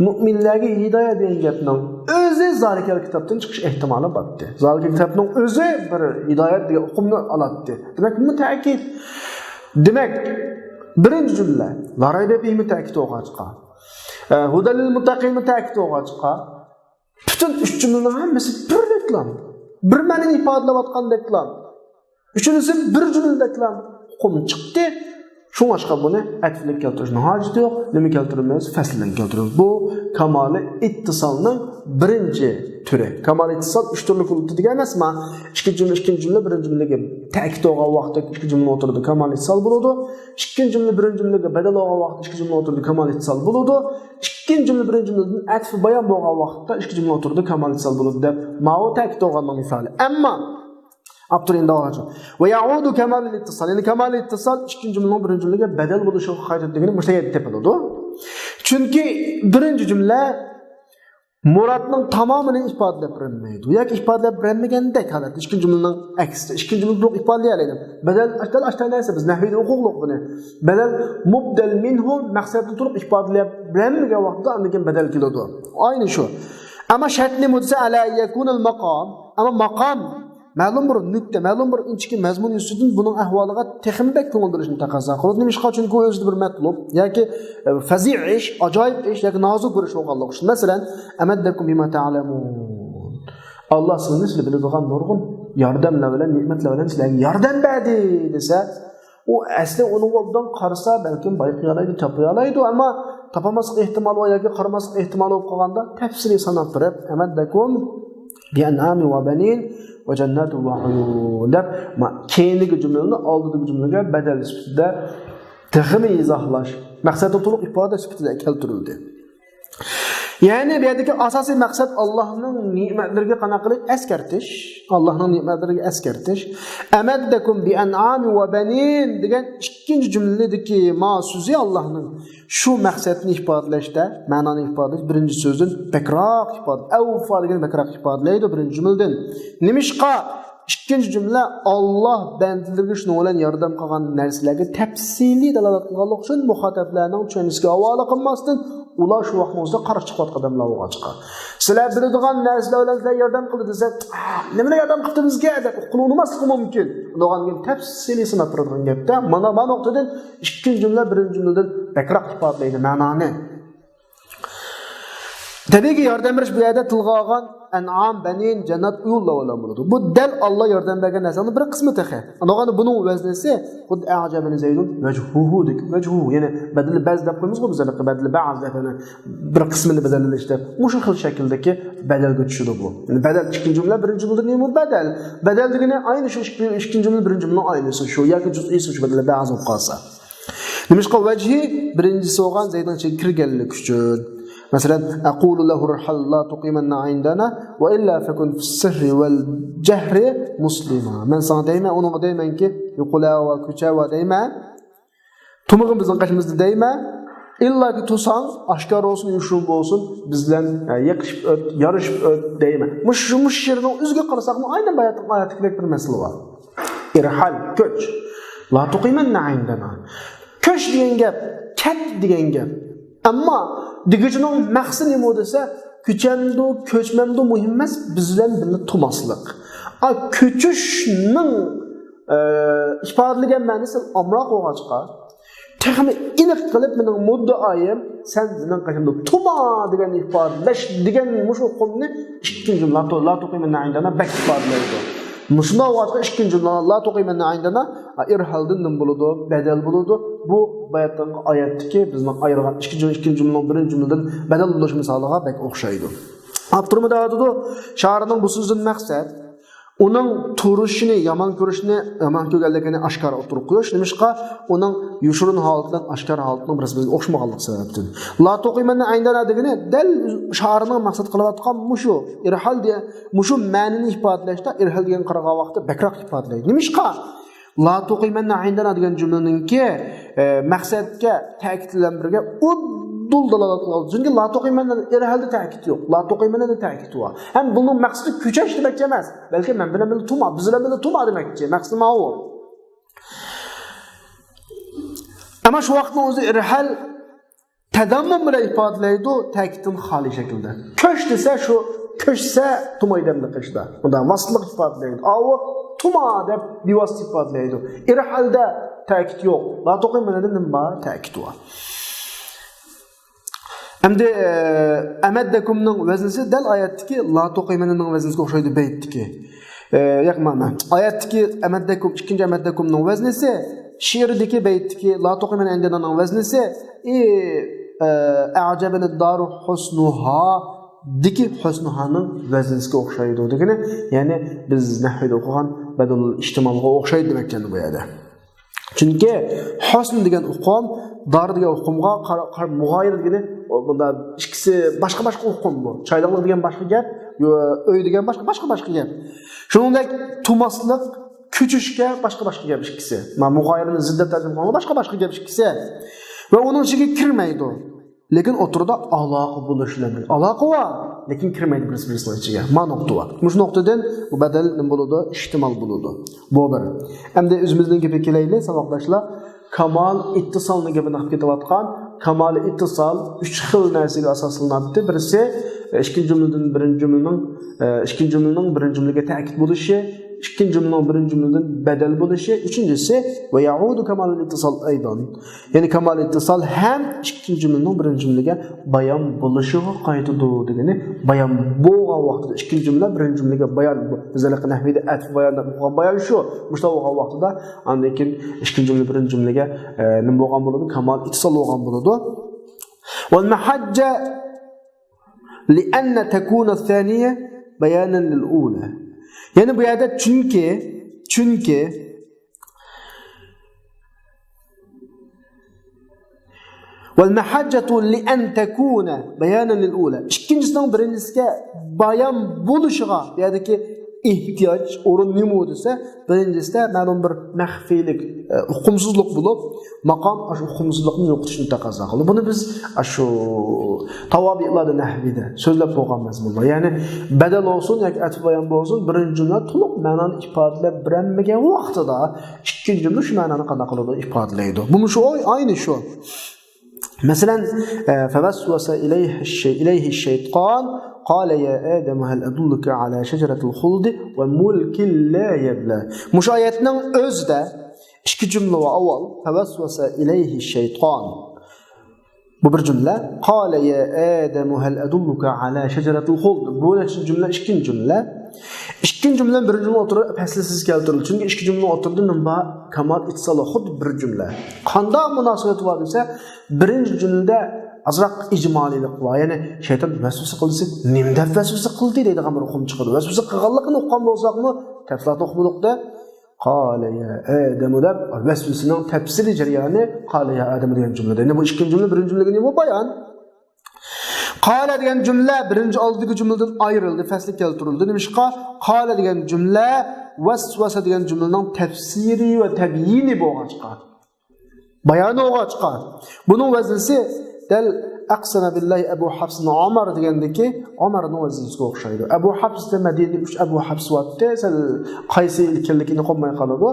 مۇئمىنلەرگە ھىدايە دېگەن گەپنىڭ ئۆزى زالىكەل كىتابتىن چىقىش ئېھتىمالى بارتتى. زالىكەل كىتابنىڭ ئۆزى بىر ھىدايەت دېگەن ئۇقۇمنى ئالاتتى. دېمەك، بۇ تەكىد. دېمەك، بىرىنچى جۈملە، لا رەيبە فىھمۇ تەكىد بولغاچقا، ئە، ھۇدەل لىل مۇتتەقىنمۇ تەكىد بولغاچقا، پۈتۈن ئۈچ جۈملىنىڭ ھەممىسى بىردەكلا، بىر مەنىنى ئىپادىلەۋاتقاندەكلا، ئۈچىنچىسى بىر جۈملىدەكلا ئۇقۇم چىقتى. شۇڭلاشقا بۇنى ئەتفلىك كەلتۈرۈشنىڭ ھاجىتى يوق. نېمە كەلتۈرىمىز؟ فەسىلدىن كەلتۈرىمىز. بۇ كامالى ئىتتىسالنىڭ بىرىنچى تۈرى. كامالى ئىتتىسال ئۈچ تۈرلۈك بولۇپتۇ دېگەن ئەمەسما؟ ئىككىنچى جۈملە، ئىككىنچى جۈملە بىرىنچى جۈملىگە تەكىت بولغان ۋاقىتتا ئىككى جۈملىنىڭ ئوتتۇرىدا كامالى ئىتتىسال بولىدۇ. ئىككىنچى جۈملە بىرىنچى جۈملىگە بەدەل بولغان ۋاقىتتا ئىككى جۈملىنىڭ ئوتتۇرىدا كامالى ئىتتىسال بولىدۇ. ئىككىنچى جۈملە بىرىنچى جۈملىدىن ئەتفى بايان بولغان ۋاقىتتا ئىككى جۈملە ئوتتۇرىدا كامالى ئىتتىسال بولىدۇ دەپ ماۋۇ تەكىت بولغاننىڭ مىسالى. ئەمما ئاپتور ئېندىن داۋاملاشتۇرۇپ، ۋە يەئۇدۇ كامالىل ئىتتىسال، يەنى كامالى ئىتتىسال ئىككىنچى جۈملىنىڭ بىرىنچى جۈملىگە بەدەل بولۇشىغا قايتىدۇ دېگىنى مۇشۇ يەردە تېپىلىدۇ. چۈنكى بىرىنچى جۈملە مۇرادنىڭ تامامىنى ئىپادىلەپ بېرەلمەيدۇ ياكى ئىپادىلەپ بېرەلمىگەندەك ھالەتتە، ئىككىنچى جۈملىنىڭ ئەكسىچە، ئىككىنچى جۈملىنى تولۇق ئىپادىلىيەلەيدۇ. بەدەل، دەل ئاشۇنداق نەرسە، بىز نەھۋىدە ئوقۇغلۇق بۇنى. بەدەل مۇبدەل مىنھۇ مەقسەتنى تولۇق ئىپادىلەپ بېرەلمىگەن ۋاقىتتا ئاندىن كېيىن بەدەل كېلىدۇ. ئاينى شۇ. ئەمما شەرتى نېمە دېسە، ئەلا يەكۇنەل ماقام. ئەمما ماقام مەلۇم بىر نۇكتە، مەلۇم بىر ئىنچىكە مەزمۇن يۈزىسىدىن بۇنىڭ ئەھۋالىغا تېخىمۇ بەك كۆڭۈل بۆلۈشنى تەقەززا قىلىدۇ. نېمىشقا؟ چۈنكى ئۇ ئۆزىدە بىر مەتلۇب ياكى، ئە، فەزىئە ئىش، ئاجايىپ ئىش ياكى نازۇك بىر ئىش بولغانلىقى ئۈچۈن. مەسىلەن، ئەمەددەكۇم بىما تەئلەمۇن. ئاللا سىلەرنى سىلەر بىلىدىغان نۇرغۇن ياردەملەر بىلەن، نېمەتلەر بىلەن سىلەرگە ياردەم بەردى دېسە، ئۇ ئەسلى ئۇنىڭ ئوبدان قارىسا، بەلكىم بايقىيالايدۇ، تاپىيالايدۇ، ئەمما تاپالماسلىق ئېھتىمالى بار ياكى قارىماسلىق ئېھتىمالى بولۇپ قالغاندا، تەپسىلىي ساناپ بېرىپ، ئەمەددەكۇم بىئەنئامىن ۋە بەنىن ۋە جەنناتىن ۋە ئۇيۇن دەپ، ما-، كەينىدىكى جۈملىنى ئالدىدىكى جۈملىگە بەدەل سۈپىتىدە تېخىمۇ ئىزاھلاش، مەقسەتنى تولۇق ئىپادە سۈپىتىدە كەلتۈرۈلدى. يەنى بۇ يەردىكى ئاساسىي مەقسەت ئاللانىڭ نېمەتلىرىگە قانداق قىلىش؟ ئەسكەرتىش. ئاللانىڭ نېمەتلىرىگە ئەسكەرتىش. ئەمەددەكۇم بىئەنئامىن ۋە بەنىن دېگەن ئىككىنچى جۈملىدىكى ما سۆزى ئاللانىڭ شۇ مەقسەتنى ئىپادىلەشتە، مەنانى ئىپادىلەش بىرىنچى سۆزدىن بەكرەك ئىپادە، ئەۋفا دېگەن بەكرەك ئىپادىلەيدۇ بىرىنچى جۈملىدىن. نېمىشقا؟ ئىككىنچى جۈملە، ئاللا بەندىلىرىگە شۇنىڭ بىلەن ياردەم قىلغان نەرسىلەرگە تەپسىلىي دالالەت قىلغانلىقى ئۈچۈن، مۇخاتەپلەرنىڭ چۈشەنچىسىگە ھاۋالە قىلماستىن، ئۇلار شۇ ۋاقىتنىڭ ئۆزىدە قارشى چىقىۋاتقان ئادەملەر بولغاچقا، سىلەر بىلىدىغان نەرسىلەر بىلەن سىلەرگە ياردەم قىلدى دېسە، «ئا، نېمىنى ياردەم قىپتۇ بىزگە؟» دەپ ئۇقۇلۇۋالماسلىقى مۇمكىن. ئۇنداقتىن كېيىن تەپسىلىي ساناپ بېرىدىغان گەپتە، مانا، مانا نۇقتىدىن ئىككىنچى جۈملە بىرىنچى جۈملىدىن بەكرەك ئىپادىلەيدۇ مەنانى. تەبىئىيكى، ياردەم بېرىش بۇ يەردە تىلغا ئالغان ئەنئام، بەنىن، جەننەت، ئۇيۇنلار بىلەن بولىدۇ. بۇ دەل ئاللا ياردەم بەرگەن نەرسىنىڭ بىر قىسمى تېخى. ئاندىن بۇنىڭ ۋەزنىسى خۇددى ئەجەبەنى زەيدۇن ۋەجھۇھۇ دېگەن، ۋەجھۇ، يەنى بەدىلى بەز دەپ قويىمىزغۇ بىز، ھېلىقى بەدىلى بەز دەپ، يەنى بىر قىسمىنى بەدەللەش دەپ. مۇشۇ خىل شەكىلدىكى بەدەلگە چۈشىدۇ بۇ. يەنى بەدەل ئىككىنچى جۈملە، بىرىنچى جۈملىدىن نېمە بەدەل؟ بەدەل دېگىنى ئاينى شۇ ئىككى، ئىككىنچى جۈملە، بىرىنچى جۈملىنىڭ ئاينىسى شۇ ياكى جۈزئىيسى شۇ، بەدىلى بەز بولۇپ قالسا. نېمىشقا؟ ۋەجھى بىرىنچىسى بولغان زەيدنىڭ ئىچىگە كىرگەنلىكى ئۈچۈن. مەسىلەن، أقول له ارحل لا تقيمن عندنا وإلا فكن في السر والجهر مسلما. مەن ساڭا دەيمەن، ئۇنىڭغا دەيمەنكى، يوقىلىۋەر، كۆچۈۋەر دەيمەن. تۇمىغىن بىزنىڭ قېشىمىزدا دەيمەن. ئىللاكى تۇرساڭ، ئاشكارا بولسۇن، يوشۇرۇن بولسۇن، بىز بىلەن، ئە، يېقىشىپ ئۆت، يارىشىپ ئۆت دەيمەن. مۇشۇ، مۇشۇ شېئىرنىڭ ئۆزىگە قارىساقمۇ، ئاينەن باياتقى ئايەتتىكىدەك بىر مەسىلە بار. ارحل، كۆچ. لا تقيمن عندنا. كۆچ دېگەن گەپ، كەت دېگەن گەپ. ئەمما دېگۈچىنىڭ مەقسىتى نېمە دېسە، كۆچەمدۇ، كۆچمەمدۇ مۇھىم ئەمەس، بىز بىلەن بىللە تۇرماسلىق. ئا، كۆچۈشنىڭ، ئە، ئىپادىلىگەن مەنىسى ئامراق بولغاچقا، تېخىمۇ ئېنىق قىلىپ مېنىڭ مۇددىئايىم، سەن مېنىڭ قېشىمدا تۇرما دېگەننى ئىپادىلەش دېگەن مۇشۇ ئۇقۇمنى ئىككىنچى جۈملە، لا تقيمن عندنا بەك ئىپادىلەيدۇ. مۇشۇنداق بولغاچقا ئىككىنچى جۈملە، لا تقيمن عندنا، ئىرھالدىن نېمە بولىدۇ؟ بەدەل بولىدۇ. بۇ باياتقى ئايەتتىكى بىزنىڭ ئايرىغان ئىككىنچى، ئىككىنچى جۈملىنىڭ بىرىنچى جۈملىدىن بەدەل بولۇش مىسالىغا بەك ئوخشايدۇ. ئاپتورمۇ دەۋاتىدۇ، شائىرنىڭ بۇ سۆزىدىن مەقسەت، ئۇنىڭ تۇرۇشىنى، يامان كۆرۈشىنى، يامان كۆرگەنلىكىنى ئاشكارا ئوتتۇرىغا قويۇش. نېمىشقا؟ ئۇنىڭ يوشۇرۇن ھالىتى بىلەن ئاشكارا ھالىتىنىڭ بىر-بىرىگە ئوخشىمىغانلىقى سەۋەبىدىن. لا تقيمن عندنا دېگىنى دەل شائىرنىڭ مەقسەت قىلىۋاتقان مۇشۇ ئىرھال دېگەن، مۇشۇ مەنىنى ئىپادىلەشتە ئىرھال دېگەن قارىغان ۋاقىتتا بەكرەك ئىپادىلەيدۇ. نېمىشقا؟ لا تقيمن عندنا دېگەن جۈملىنىڭكى، ئە، مەقسەتكە تەكىت بىلەن بىرگە ئۇدۇل دالالەت قىلىدۇ. چۈنكى لا تقيمن ئىرھالدا تەكىت يوق. لا تقيمندا تەكىت بار. ھەم بۇنىڭ مەقسىتى كۆچۈش دېمەكچى ئەمەس، بەلكى مەن بىلەن بىللە تۇرما، بىز بىلەن بىللە تۇرما دېمەكچى. مەقسىتى ماۋۇ. ئەمما شۇ ۋاقىتنىڭ ئۆزى ئىرھال تەزاممۇن بىلەن ئىپادىلەيدۇ، تەكىتتىن خالىي شەكىلدە. كۆچ دېسە، شۇ كۆچسە تۇرمايدۇ ئەمدى قېشىدا. بۇندا ۋاسىتىلىق ئىپادىلەيدۇ. ئاۋۇ تۇرما دەپ بىۋاسىتە ئىپادىلەيدۇ. ئىرھالدا تەكىت يوق. لا تقيمندا نېمە بار؟ تەكىت بار. ئەمدى، ئە، ئەمەددەكۇمنىڭ ۋەزنىسى دەل ئايەتتىكى لا تقيمننىڭ ۋەزنىسىگە ئوخشايدۇ بەيتتىكى. ئە، ياق، مانا ئايەتتىكى ئەمەددەكۇم، ئىككىنچى ئەمەددەكۇمنىڭ ۋەزنىسى، شېئىردىكى بەيتتىكى لا تقيمن عندنانىڭ ۋەزنىسى، ئى، ئە، أعجبني الدار حسنها دىكى حسنهانىڭ ۋەزنىسىگە ئوخشايدۇ دېگىنى، يەنى بىز نەھۋىدە ئوقۇغان بەدەلۇل ئىھتىمالغا ئوخشايدۇ دېمەكچى بۇ يەردە. چۈنكى ھۇسن دېگەن ئۇقۇم، دار دېگەن ئۇقۇمغا قار-، قار-، مۇغايىر دېگىنى، ئۇ، بۇندا ئىككىسى باشقا-باشقا ئۇقۇم بۇ. چايلىقلىق دېگەن باشقا گەپ، يو-، ئۆي دېگەن باشقا، باشقا-باشقا گەپ. شۇنىڭدەك تۇرماسلىق، كۆچۈشكە باشقا-باشقا گەپ ئىككىسى. مانا مۇغايىرنى زىددەت تەرجىمە قىلغاندا باشقا-باشقا گەپ ئىككىسى. ۋە ئۇنىڭ ئىچىگە كىرمەيدۇ. لېكىن ئوتتۇرىدا ئالاقە بولۇش بىلەن بىرگە. ئالاقە بار، لېكىن كىرمەيدۇ بىرسى بىرسىنىڭ ئىچىگە. ما نۇقتا بار. مۇشۇ نۇقتىدىن بۇ بەدەل نېمە بولىدۇ؟ ئىھتىمال بولىدۇ. بۇ بىر. ئەمدى ئۆزىمىزنىڭ گېپىگە كېلەيلى، ساۋاقداشلار. كامال ئىتتىسالنىڭ گېپىنى قىلىپ كېتىۋاتقان. كامال ئىتتىسال ئۈچ خىل نەرسىگە ئاساسلىناتتى. بىرسى، ئىككىنچى جۈملىدىن بىرىنچى جۈملىنىڭ، ئىككىنچى جۈملىنىڭ بىرىنچى جۈملىگە تەكىت بولۇشى، ئىككىنچى جۈملىنىڭ بىرىنچى جۈملىدىن بەدەل بولۇشى، ئۈچىنچىسى، ويعود كمال الاتصال أيضا. يەنى كامال ئىتتىسال ھەم ئىككىنچى جۈملىنىڭ بىرىنچى جۈملىگە بايان بولۇشىغا قايتىدۇ دېگىنى، بايان بولغان ۋاقتىدا ئىككىنچى جۈملە بىرىنچى جۈملىگە بايان، بىز ھېلىقى نەھۋىدە ئەتىپ بايان دەپ ئوقۇغان بايان شۇ. مۇشۇنداق بولغان ۋاقتىدا ئاندىن كېيىن ئىككىنچى جۈملە بىرىنچى جۈملىگە، ئە، نېمە بولغان بولىدۇ؟ كامال ئىتتىسال بولغان بولىدۇ. والمحجة لأن تكون الثانية بيانا للأولى. يەنى بۇ يەردە چۈنكى، چۈنكى، والمحجة لأن تكون بيانا للأولى. ئىككىنچىسىنىڭ بىرىنچىسىگە بايان بولۇشىغا، بۇ يەردىكى ئېھتىياج ئورۇن نېمە دېسە، بىرىنچىسىدە مەلۇم بىر مەخپىيلىك، ئە، ئۇقۇمسىزلىق بولۇپ، ماقام ئاشۇ ئۇقۇمسىزلىقنى يوقىتىشنى تەقەززا قىلىدۇ. بۇنى بىز ئاشۇ تاۋابىئلاردا نەھۋىدە سۆزلەپ بولغان مەزمۇنلار. يەنى بەدەل بولسۇن ياكى ئەتىپ بايان بولسۇن، بىرىنچى جۈملە تولۇق مەنانى ئىپادىلەپ بېرەلمىگەن ۋاقتىدا ئىككىنچى جۈملە شۇ مەنانى قانداق قىلىدۇ؟ ئىپادىلەيدۇ. بۇمۇ شۇ ئاي-، ئاينى شۇ. مەسىلەن، ئە، فوسۋەسە ئىلەيھى شەي-، ئىلەيھى شەيتان، قالە يا ئادەم ھەل ئەدۇللۇكە ئەلا شەجەرەتىل خۇلدى ۋە مۇلكىن لا يەبلە. مۇشۇ ئايەتنىڭ ئۆزىدە ئىككى جۈملە بار ئاۋۋال. فوسۋەسە ئىلەيھى شەيتان. بۇ بىر جۈملە. قالە يا ئادەم ھەل ئەدۇللۇكە ئەلا شەجەرەتىل خۇلد. بۇ نەچچىنچى جۈملە؟ ئىككىنچى جۈملە. ئىككىنچى جۈملە بىرىنچى جۈملە ئوتتۇرىدا پەسلىسىز كەلتۈرۈلدى. چۈنكى ئىككى جۈملىنىڭ ئوتتۇرىدا نېمە بار؟ كامال ئىتتىسال، خۇددى بىر جۈملە. قانداق مۇناسىۋىتى بار دېسە، بىرىنچى جۈملىدە ئازراق ئىجمالىيلىق بار. يەنى شەيتان ۋەسۋەسە قىلدى دېسە، نېمە دەپ ۋەسۋەسە قىلدى دەيدىغان بىر ئۇقۇم چىقىدۇ. ۋەسۋەسە قىلغانلىقىنى ئۇققان بولساقمۇ، تەپسىلاتنى ئۇقمىدۇق-دە. قال يا آدم دەپ، ۋەسۋەسىنىڭ تەپسىلىي جەريانى قال يا آدم دېگەن جۈملىدە. يەنى بۇ ئىككىنچى جۈملە بىرىنچى جۈملىگە نېمە بايان؟ قال دېگەن جۈملە، بىرىنچى ئالدىدىكى جۈملىدىن ئايرىلدى، پەسلى كەلتۈرۈلدى. نېمىشقا؟ قال دېگەن جۈملە ۋەسۋەسە دېگەن جۈملىنىڭ تەپسىرى ۋە تەبيىنى بولغاچقا، بايانى بولغاچقا. بۇنىڭ ۋەزنىسى دەل ئەقسەمە بىللاھى ئەبۇ ھەفسىن ئومار دېگەندىكى ئومارنىڭ ۋەزنىسىگە ئوخشايدۇ. ئەبۇ ھەفس دە مەدىنىدە ئۈچ ئەبۇ ھەفس بارتتى، سەل قايسى ئىكەنلىكىنى قويماي قالىدۇ.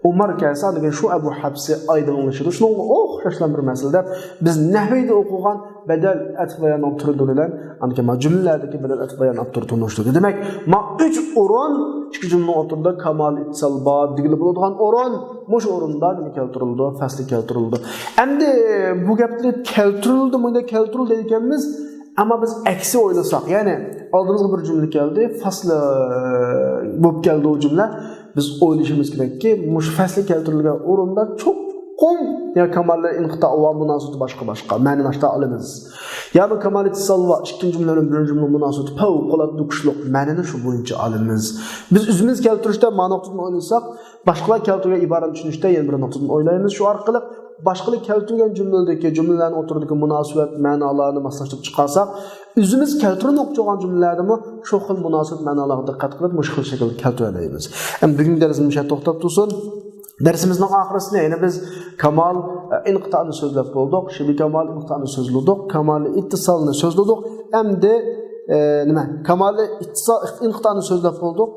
ئومار كەلسە، ئاندىن كېيىن شۇ ئەبۇ ھەپسى ئايدىڭلىشىدۇ. شۇنىڭغا ئوخشاشلا بىر مەسىلە دەپ، بىز نەھۋىدە ئوقۇغان بەدەل ئەتف باياننىڭ تۈرىدۇر بىلەن، ئاندىن كېيىن جۈملىلەردىكى بەدەل ئەتف بايان ئاپتور تونۇشتۇردى. دېمەك، ما ئۈچ ئورۇن ئىككى جۈملىنىڭ ئوتتۇرىدا كامال ئىتتىسال بار دېگىلى بولىدىغان ئورۇن، مۇشۇ ئورۇندا نېمە كەلتۈرۈلىدۇ؟ پەسلى كەلتۈرۈلىدۇ. ئەمدى بۇ گەپلەر كەلتۈرۈلدى، مۇنداق كەلتۈرۈلدى دەيدىكەنمىز، ئەمما بىز ئەكسى ئويلىساق، يەنى ئالدىمىزغا بىر جۈملە كەلدى، پەسلى بولۇپ كەلدى ئۇ جۈملە. بىز ئويلىشىمىز كېرەككى، مۇشۇ پەسلى كەلتۈرۈلگەن ئورۇندا چوقۇم يا كامالى ئىنقىتا ۋە مۇناسىۋىتى باشقا-باشقا مەنىنى ئاشتا ئالىمىز. يا بۇ كامالى ئىتتىسال ۋە ئىككىنچى جۈملە بىلەن بىرىنچى جۈملە مۇناسىۋىتى پەۋقۇلئاددە كۈچلۈك مەنىنى شۇ بويىچە ئالىمىز. بىز ئۆزىمىز كەلتۈرۈشتە ما نۇقتىدىن ئويلىساق، باشقىلار كەلتۈرگەن ئىبارىنى چۈشىنىشتە يەنە بىر نۇقتىدىن ئويلايمىز. شۇ ئارقىلىق باشقىلار كەلتۈرگەن جۈملىدىكى، جۈملىلەرنىڭ ئوتتۇرىدىكى مۇناسىۋەت مەنالارنى ماسلاشتۇرۇپ چىقارساق، ئۆزىمىز كەلتۈرمەكچى بولغان جۈملىلەردىمۇ شۇ خىل مۇناسىۋەت مەنالارغا دىققەت قىلىپ، مۇشۇ خىل شەكىلدە كەلتۈرەلەيمىز. ئەمدى بۈگۈنكى دەرسىمىز مۇشۇ يەردە توختاپ تۇرسۇن. دەرسىمىزنىڭ ئاخىرىسىنى يەنە بىز كامال، ئە، ئىنقىتانى سۆزلەپ بولدۇق، شىبە كامال ئىنقىتانى سۆزلىدۇق، كامال ئىتتىسالنى سۆزلىدۇق. ئەمدى، ئە، نېمە؟ كامال ئىتتىسال، ئىنقىتانى سۆزلەپ بولدۇق.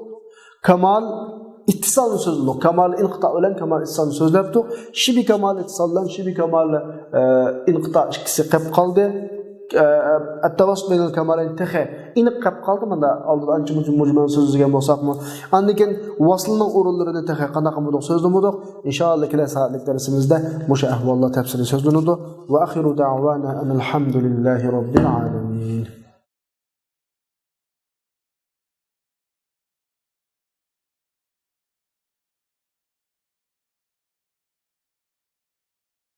كامال ئىتتىسالنى سۆزلىدۇق. كامال ئىنقىتا بىلەن كامال ئىتتىسالنى سۆزلەپتۇق. شىبە كامال ئىتتىسال بىلەن شىبە كامال، ئە، ئىنقىتا ئىككىسى قېپ قالدى. ئە، ئەتتەۋاسۇل بەينەل كامالەين تېخى ئېنىق قېپ قالدى. مۇندا ئالدىدا ئانچە مۇنچە مۇجمەل سۆزلىگەن بولساقمۇ. ئاندىن كېيىن ۋاسلنىڭ ئورۇنلىرىنى تېخى قانداق قىلمىدۇق، سۆزلىمىدۇق. ئىنشائاللا كېلەر سائەتلىك دەرسىمىزدە مۇشۇ ئەھۋاللار تەپسىلىي سۆزلىنىدۇ. ۋە ئاخىرۇ دەۋانا ئەنىل ھەمدۇلىللاھى رەببىل ئالەمىن.